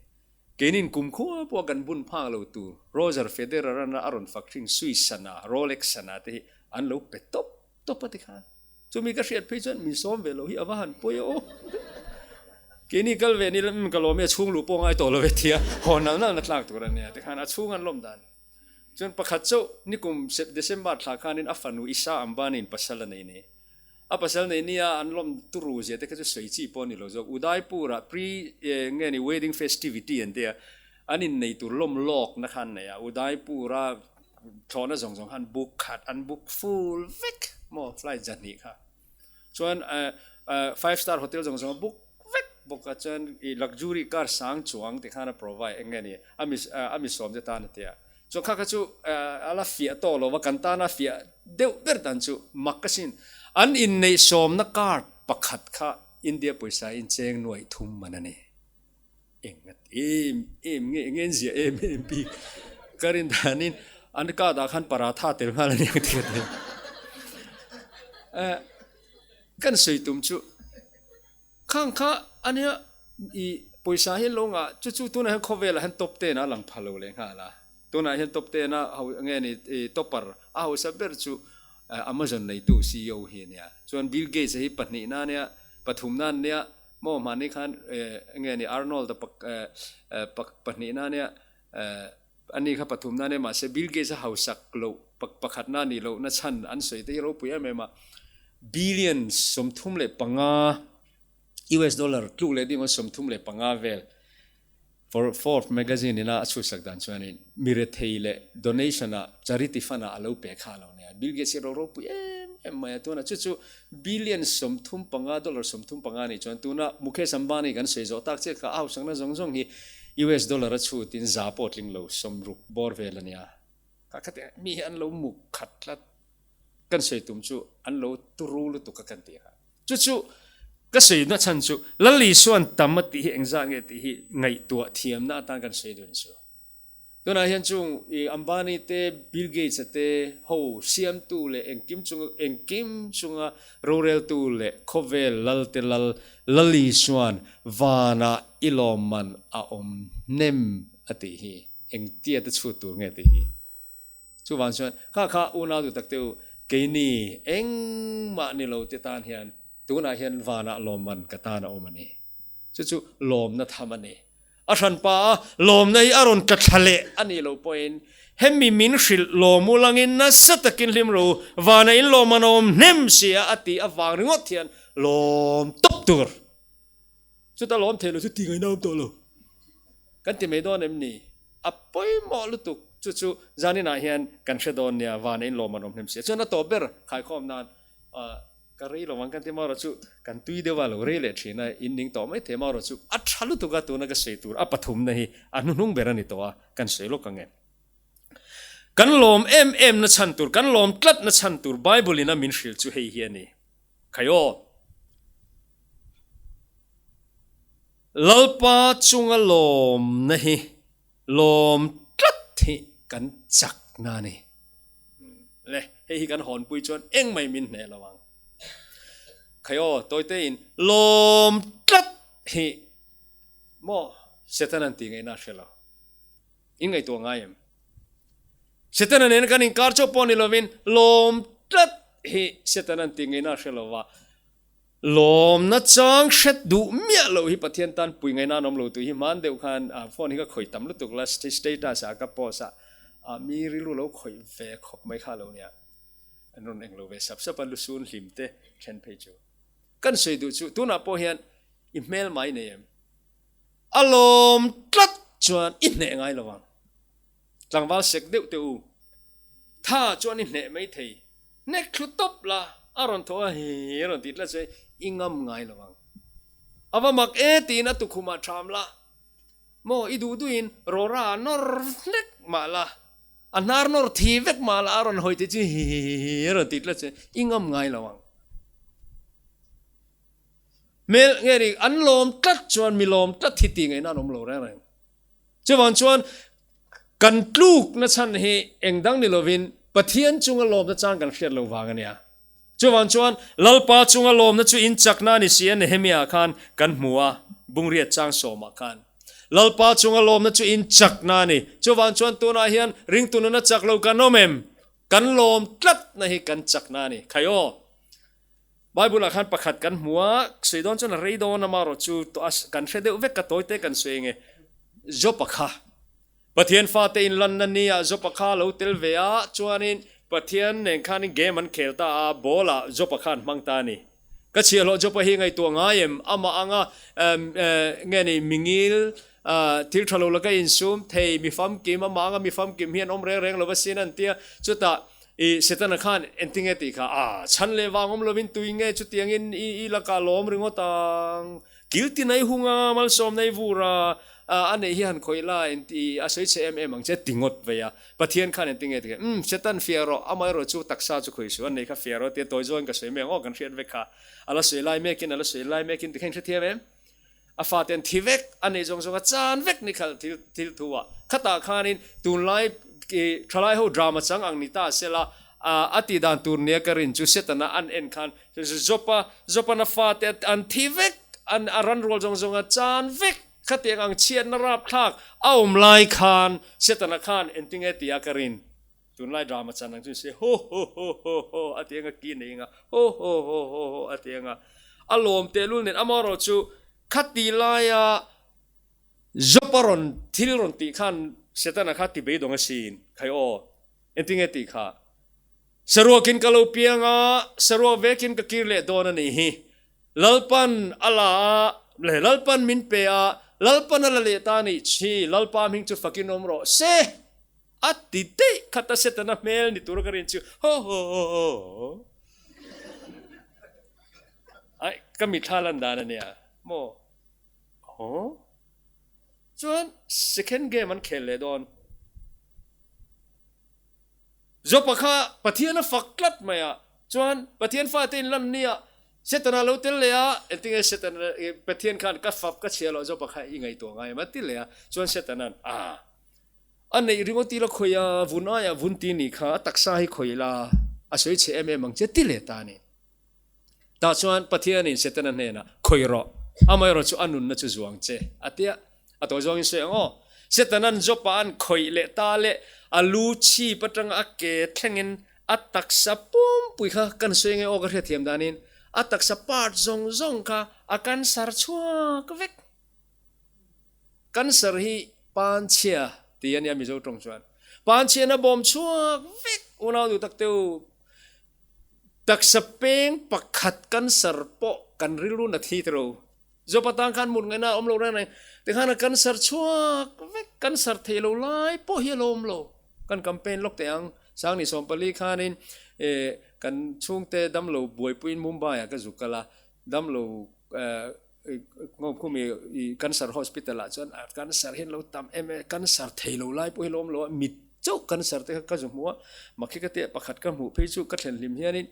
A: keinin kumkhua pawh kan bun phak lo tur Roger Federer an a rawn fak thin Swiss sana, Rolex sana te hi an lo pe tawp tawp a tikhan. Chumi ka hriat phei chuan min sawm ve loh hi a va han pawi a aw. Keini kal ve ni lam ka lawm e a chhung luh pawh ngai tawh lo ve tia haw nal nal na tlak tur a nia tikhan a chhung an lawm dan. Chuan pakhat chauh nikum December thla khanin a fanu Isha Ambani in pasal a nei ni. A pasal nei nia an lawm turu zia te kha chu sawi chi pawh a ni lo zawk. Udaipur ah pre nge ni wedding festivity an tia an innei tur lawm lawk na kha an nei a. Udaipur a Thlawhna zawng zawng khan book khat an book full vek maw flight zahnih kha chuan five star hotel zawng zawng a book vek bawk a chuan i luxury car sang chuang ti khan a provide eng nge ni a mi a mi sawm te tan a tia chuan kha kha chu a la fiah tawh lo va kan tana fiah deuh ber dan chu mak ka sin an inneih sawmna card pakhat kha. India pawisa in cheng nuaih thum man a ni. Engngat em em nge enge an ziah em em bik ka rin danin an card ah khan paratha tel nghal a ni ang tih ka ti. Eh kan sawi tum chu khang kha ania i pawisa hi lo ngah chu chu tunah hian khawvelah hian top ten a lang pha lo leh nghal a. Tunah hian top ten a ho nge ni i topper a hausa ber chu Amazon neitu ceo hi a nia. Chuan Bill Gates a hi pahnihna a nia pathumna an nia. Maw hmani khan enge ni Arnold a pahnihna ania ani kha pathumna ania mahse Bill Gates a hausak loh pakhatna anih lohna chhan an sawi te hi ropui em em a billion 35 US dollar tluk leh ding 35 vel for Forbes magazine ina a chhusak dan chuanin mi rethei leh donation ah charity fund ah a lo pe kha a lo nia. Bill Gates hi ro ropui em em mai a, tunah chu chu billion 35 dollar 35 anih chuan tuna Mukesh Ambani kan sawi zawh tak chiah kha a hausakna zawng zawng hi US dollar a chhutin za pawh tling lo 60 bawr vel a nia. Kha khati mi hi an lo muk khat tlat kan sawi tum chu an lo turu lutuk a kan tih kha. Chu chu ka sawi na chhan chu Lal Isuan tam a tih hi engzah nge tih hi ngaihtuah thiamna atan kan sawi dun chu. Tunah hian chung i Ambani te, Bill Gates a te ho siamtu leh engkim chunga engkim chunga roreltu leh khawvel lal te lal Lal Isuan vanah i lawmman a awm hnem a tih hi engtia te chhut tur nge tih hi. Chuvang chuan, Kha kha unau duh tak te u, keini engmah ni lo te tan hian tunah hian vanah lawmman ka tan a awm a ni. Chu chu lawmna tham a ni. A hranpa a lawmna hi a rawn tla thla leh a nih loh pawhin hemi min hrilh lawm u langin nasa takin hlim ro u, vanah in lawmman a awm hnem si a a tih avang ringawt hian lawm tawp tur. Chuta lawm thei lo chu ti ngaihna awm tawh lo. Kan ti mai dawn em ni? A pawimawh lutuk chu chu zaninah hian kan hre dawn nia, vana in lawm an awm hnem si a. Chuan a tawp ber khaikhawm nan ka rei lo ang kan ti marawh chu kan tui deuh a lo rei leh thin a, in ning tawh mai thei marawh chu a tha lutuk a tuna ka sawi tur a pathumna hi a hnuhnung ber a ni tawh a, kan sawi lawk ang e. Kan lawm em em na chhan tur, kan lawm tlat na chhan tur Bible in a min hrilh chu hei hi a ni. Khai aw. Lalpa chunga lawmna hi lawm tlat hi kan chakna a ni. Le, hei hi kan hawnpui chuan engmai min hneh lo ang. Khai aw, tawitein lawm tlat hi maw Setanan tih ngaihna a hre lo. In ngaihtuah ngai em? Setana nen kan inkar chauh pawh ni lovin lawm tlat hi Setanan tih ngaihna a hre lo va. Lawmna chang hret duh miah loh hi Pathian tan pui ngaihna an awm lo tih hi hman deuh khan phone hi ka khawih tam lutuk la status ah ka post a mi rilru lo khawih ve khawp mai kha lo nia an rawn eng lo ve sap sap a lusun hlim te then phei chu kan sawi duh chu tunah pawh hian i hmel mai nei em a lawm tlat chuan i hneh ngai lo ang tlangval sek deuh teh u tha chuan i hneh mai thei. Hnek thlu tawp la, a rawn thaw a, hii a rawn ti tlat che, i ngam ngai lo ang. A va mak e tiin a tukhumah ṭham la, maw i duh duhin rawra a nawr hnek mah la, a hnar nawr thi vek mah la a rawn hawi tih chu hii a rawn ti tlat che, i ngam ngai lo ang. Hmel nge ni an lawm tlat chuan mi lawm tlat hi tih ngaihna an awm lo reng reng. Chuvang chuan kan tlukna chhan hi eng dang ni lovin Pathian chunga lawmna chang kan hriat lo vang a nia. Chuvang chuan Lalpa chunga lawmna chu in chakna a ni si a Nehemiah khan kan hmu a, bungriat chang sawmah khan. Lalpa chunga lawmna chu in chakna a ni. Chuvang chuan tunah hian ringtu nuna chak lo kan awm em? Kan lawm tlatna hi kan chakna a ni. Khai aw! Bible ah khan pakhat kan hmu a, sawi dawn chuan a rei dawn a marawh chu kan hre deuh vek ka tawi te kan sawi enge Job-a kha Pathian fate inlanna ni ah Job-a kha a lo tel ve a, chuanin Pathian nen khanin game an khel ta a, ball ah Job-a kha an hmang ta a ni. Ka chhiahhlawh Job-a hi ngaihtuah ngai em? Amah anga nge ni mingil thil tha lo laka insum thei mi famkim, amah anga mi famkim hi an awm reng reng lo va sin an tia, chutah I Setana khan engtinge tih kha a chhan leh vang awm lovin tui nge chutiangin i i lakah lawm ringawt ang. Kilti nei hunga malsawm nei vur a, a neih hi han khawih la inti a sawi chhe em em ang che ti ngawt vei a. Pathian khan engtin nge ti kha, umm Satan fiah rawh, amaherawh chu taksa chu khawih suh, a nei kha fiah rawh tia tawi zawngin ka sawi mai ang aw kan hriat vek kha. A la sawi lai mekin a la sawi lai mekin ti kha in hrethiam em? A fate an thi vek, a nei zawng zawng a chan vek ni khalh thil thil thu ah. Khatah khanin tunlai thalai ho drama chang ang ni ta sela a tih dan tur nia ka rin chu Setana an en khan Jopa Jopana fate an thi vek, an a ran rual zawng zawng a chan vek. Khatiang ang chhiatna rapthlak a awm lai khan Setana khan engtinge tia ka rin? Tunlai drama chan ang chu ni se ho ho ho ho ho a ti anga ki nei anga ho ho ho ho ho a ti anga a lawm tehlul nen amaherawh chu khati laia Job-a rawn thil rawn tih khan Setana kha ti beidawng asin khai aw engtinge tih kha saruakin ka lo piang a saruak vekin ka kir leh dawn a nih hi Lalpan a la a leh Lalpan min pe a Lalpan a la leh ta a nih chi Lalpa hming chu fakin awm rawh se. A ti daih khat a Setana hmel ni tura ka rin chu ho ho ho ho Ai ka mithla lan dan a nia maw Aw Chuan second game an khel leh dawn Jopa kha Pathian a fak tlat mai a chuan Pathian fate in lan nia Setana lo tel leh a engtinge Setana Pathian khan ka fap ka chhia loh Jopa kha i ngaihtuah ngai em a ti leh a chuan Setana'n a A neih ringawt ila khawi a, vun aiah vun ti nih kha a taksa hi khawi ila a sawi chhe em em ang che ti leh ta a ni. Tah chuan Pathianin Setana hnenah, Khawi rawh, amaherawh chu a nunna chu zuang che, a ti a. A tawi zawngin sawi ang aw. Setana'n Job-a an khawih leh ta leh a lu chhip atanga a ke thlengin a taksa pumpui kha kan sawi nge aw ka hriatthiam danin a taksa part zawng zawng kha a cancer chhuak vek. Cancer hi panchhia ti a nia Mizo tawng chuan. Panchhian a bawm chhuak vek unau duh tak teu taksa peng pakhat cancer pawh kan rilru na thi tiro. Zawpa tang khan mut ngaihna a awm lo reng reng. Tikhan a cancer chhuak vek cancer thei lo lai pawh hi a lo awm lo. Kan campaign lawk teh ang Sangni 14 khanin kan chhungte damlo buaipuiin Mumbai ah ka zuk kal a damlo Ngawkhumi i cancer hospital ah chuan a cancer hian lo tam em em cancer thei lo lai pawh hi lo awm lo a mit chauh cancer te kha ka zu hmu a makhi ka tia pakhat ka hmuh phei chu ka thlen hlim hianin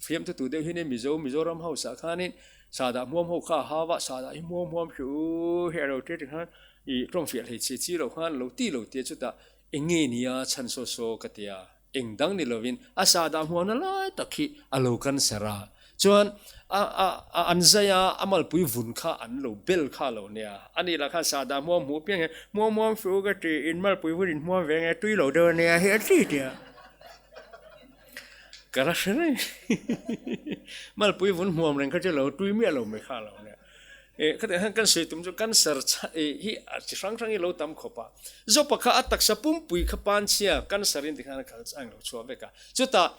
A: fiamthu tu deuh hian Mizo Mizoram house ah khanin sahdah hmuam ho kha a hau a sahdah hi hmuam hmuam hru hi a lo tia tikhan i tawng fiah hlei chi chi lo khan lo ti lo tia chutah eng nge nia chhan saw saw ka tia. Eng dang ni lovin a sahdah hmuamna lai tak hi a lo cancer a, chuan a a a an zai a, a malpui vun kha an lo bel kha a lo nia. A nih lah khan sahdah hmuam hmuh piang hian hmuam hmuam hru ka ti, in malpui vun in hmuam ve nge tui lo deuh a nia hi a ti tia. Ka la hre reng malpui vun hmuam reng kha chu lo tui miah lo mai kha a lo nia. Khatiang hian kan sawi tum chu cancer hi a chi hrang hrang hi lo tam khawp a. Zawpa kha a taksa pumpui kha panchhia cancer in tikhan a khal a englo chhuah vek a. Chutah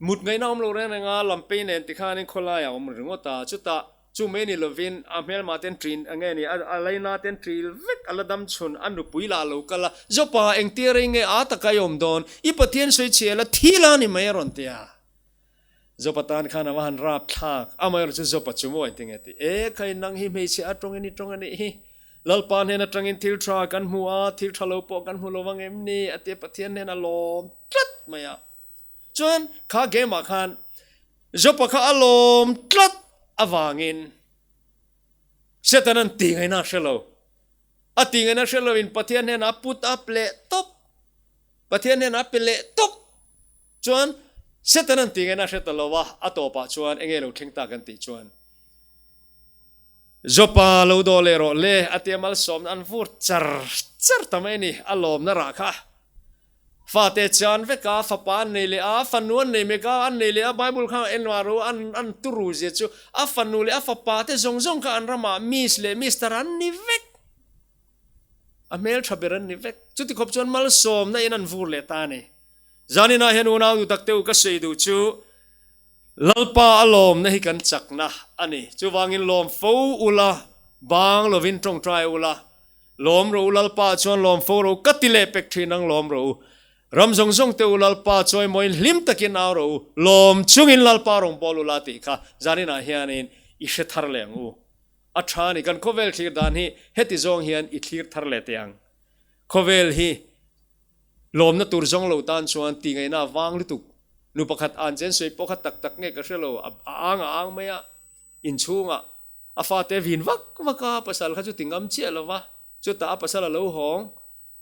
A: mut ngaihna awm lo reng reng a, lampei nen tikhanin khawlaiah a awm ringawt a. Chutah chu mai ni lovin a hmelma ten ṭin enge ni a laina ten ṭil vek a la dam chhun a nupui lah a lo kal a. Zawpa engtia rei nge a taka i awm dawn? I Pathian sawi chhiah la thi la ni mai a rawn ti a. Jopa tan khan a va han rap thlak. Amaherawh chu Jopa chu maw engtin nge ti? E khai nang hi hmeichhe a tawngin i tawng a nih hi. Lalpa hnen atangin thil tha kan hmu a, thil tha lo pawh kan hmu lo vang em ni? A tia Pathian hnen a lawm tlat mai a. Chuan kha game ah khan Jopa kha a lawm tlat avangin Satan-a'n ti ngaihna a hre lo. A ti ngaihna hre loin Pathian hnenah a put up leh tawp. Pathian hnenah a pe leh tawp. Chuan Satan-a'n ti ngaihna a hre ta lo a, a tawpah chuan enge lo thleng ta kan tih chuan Jopa lo daw leh rawh le a tia malsawmna an vur char char ta mai a ni, a lawmna rah kha. Fate chan vek a, fapa an nei leh a, fanu an nei mek a, an nei leh a, Bible kha en ru an an turu zia chu a fanu leh a fapa te zawng zawng kha an ramah Miss leh Mister an ni vek. A hmeltha ber an ni vek. Chuti khawp chuan malsawmna in an vur leh ta a ni. Zaninah hian unau duh tak te u ka sawi duh chu Lalpa a lawmna hi kan chakna a ni. Chuvangin lawm fo ula, bang lovin tawngtai ula, Lawm rawh u Lalpa chuan lawm fo rawh u, ka ti leh pek thin ang lawm rawh u. Ram zawng zawng te u Lalpa chawimawiin hlim takin au rawh u, lawm chungin Lalpa rawn bawl u la tih kha zaninah hianin i hre thar leh ang u. A tha ni, kan khawvel thlir dan hi heti zawng hian i thlir thar leh teh ang. Khawvel hi lawmna tur zawng lo tan chuan tih ngaihna a vang lutuk. Nu pakhat an chen sawi pawh kha tak tak nge ka hre lo, a ang a ang mai a, inchhungah a fate vin vak vak a, pasal kha chu ti ngam chiah lo va, chutah a pasal a lo hawng,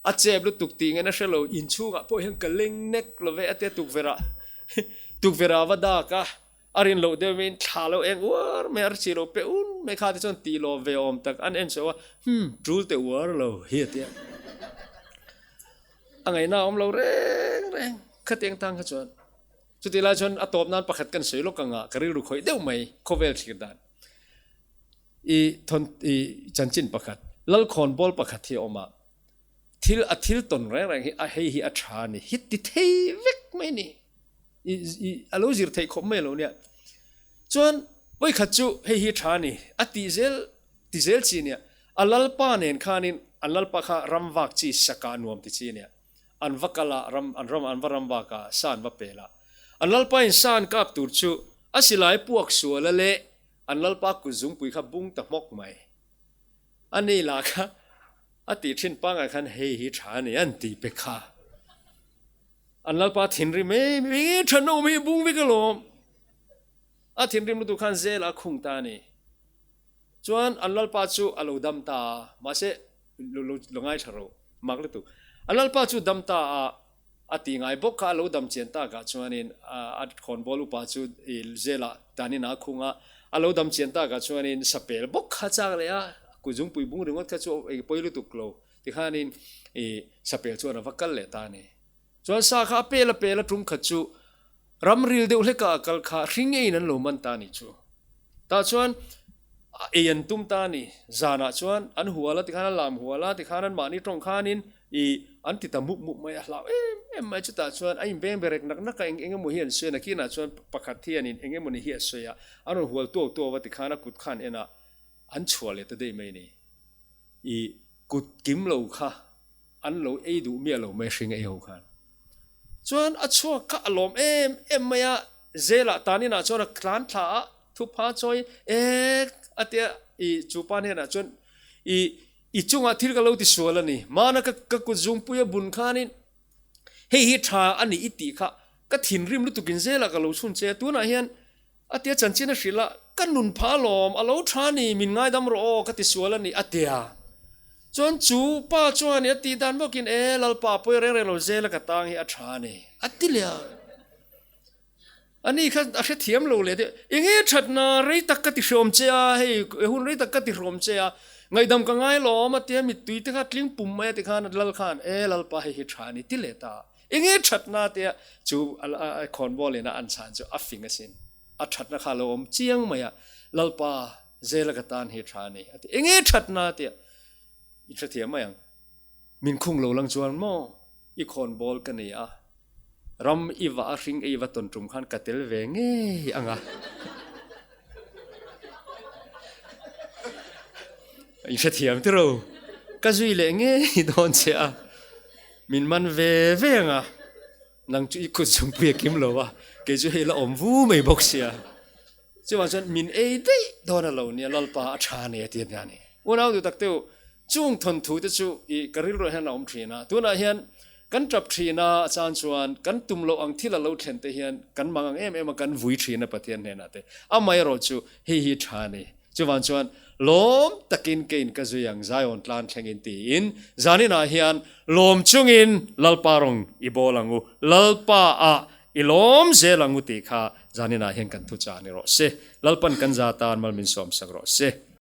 A: a chep lutuk tih ngaihna hre lo, inchhungah pawh hian ka leng nek lo ve a tia tukverh ah tukverh ah va dak a. A rin loh deuhin thla lo eng uar mai a, chi lo pe un mai kha te chuan tih lawm ve awm tak an en chauh a, hmm tul teh uar lo hi a ti a. A ngaihna a awm lo reng reng khatiang tang kha chuan. Chutih lai chuan a tawp nan pakhat kan sawi lawk ang a, ka rilru khawih deuh mai khawvel thlir dan. I thawn i chanchin pakhat Lalkhawn bawl pakhat hi a awm a, thil a thil tawn reng reng hi a hei hi a tha a ni hi ti thei vek mai a ni. I a lo zir theih khawp mai lo nia. Chuan vawikhat chu hei hi tha ni, a tih zel ti zel chi nia. A lalpa nen khanin an lalpa kha ram vak chi saka nuam ti chi nia. An va kal a, ram an ram an va ram vak a, sa an va pel a. An lalpa in sa an kap tur chu a silai puak sual a leh an lalpa kut zungpui kha bung ta hmawk mai. A ni lah kha a tih thin pangngai khan hei hi tha ni an tih pe kha. An Lalpa thinrim em em eng tha nawm hi bung vek alawm. A thinrim lutuk khan zel a khung ta a ni. Chuan an Lalpa chu a lo dam ta a, mahse lo ngaithla ro mak lutuk. An Lalpa chu dam ta a, a tih ngai bawk kha a lo dam chian takah chuanin a khawnbawl upa chu zelah tanin a khung a, a lo dam chian takah chuanin sapel bawk kha chak leh a, kuzungpui bung ringawt kha chu pawi lutuk lo. Tikhanin i sapel chuan a va kal leh ta a ni. Chuan sa kha a pel a pel a tum khat chu ramril deuh hleka a kal kha hring eiin an lo man ta a ni chu. Tah chuan ei an tum ta a ni. Zanah chuan an hual a tikhan an lam hual a tikhan an mahni tawng khanin i an ti ta mup mup mai a hlau em em mai. Chutah chuan a inbeng berek nak nak a eng eng emaw hi an sawi a nakinah chuan pakhat hianin eng emaw ni hi a sawi a an rawn hual tuau tuau a tikhan a kut khan en a an chhuah leh ta daih mai a ni. I kut kim lo kha an lo ei duh miah lo mai hring ei ho khan. Chuan a chhuak kha a lawm em em mai a, zelah taninah chuan a tlan thla a, thupha chawi ek a tia i chu pa hnenah chuan i i chungah thil ka lo ti sual a ni, mana ka ka kut zungpui a bun khanin hei hi tha a ni i tih kha ka thinrim lutukin zelah ka lo chhun che a, tunah hian A tia chanchin a hrilh a, Ka nun pha alawm, a lo tha ni, min ngaidam rawh aw, ka ti sual a ni, a tia. Chuan chu pa chuan a tih dan bawkin, E Lalpa, pawi reng reng lo zel a ka tang hi a tha a ni, a ti leh a. Ani kha a hrethiam lo leh deuh, Enge thatna rei tak ka ti hrawm che a, hei hun rei tak ka ti hrawm che a, ngaihdam ka ngai lawm, a tia, mittui te kha tling pum mai a ti khan Lal khan, E Lalpa, hei hi tha a ni, ti leh ta a. Enge thatna tia chu khawnbawl ina an chhan chu a fing asin. A thatna kha lo awm chiang mai a, Lalpa zela ka tan hi tha a ni a ti. Enge thatna tia i hrethiam mai ang. Min khung lo lang chuan maw i khawnbawl ka ni a, ram i va a hring ei va tawn tum khan ka tel ve ngei ang a. I hrethiam tiro, ka zui leh ngei dawn che a. Min man ve ve ang a, nang chu i kut zungpui a kim lo a, kei chu hei la awm vu mai bawk sia. Chuvang chuan min ei daih dawn a lo nia, Lalpa a tha nei a ti a ni. Unau duh tak teuh, chung thawnthu te chu i ka rilruah hian a awm thin a, tunah hian kan tap thin a, a chan chuan kan tum loh ang thil a lo thlen te hian kan mang ang em em a, kan vui thin a Pathian hnenah te. Amaherawh chu hei hi tha a ni. Chuvang chuan lawm takin kein ka zui ang Zion tlan thlengin tiin zaninah hian lawm chungin Lalpa rawng i bawl ang u, Lalpa ah i lawm zel ang u tih kha zaninah hian kan thuchah ni rawh se. Lalpan kan za tan mal min sawmsak rawh se.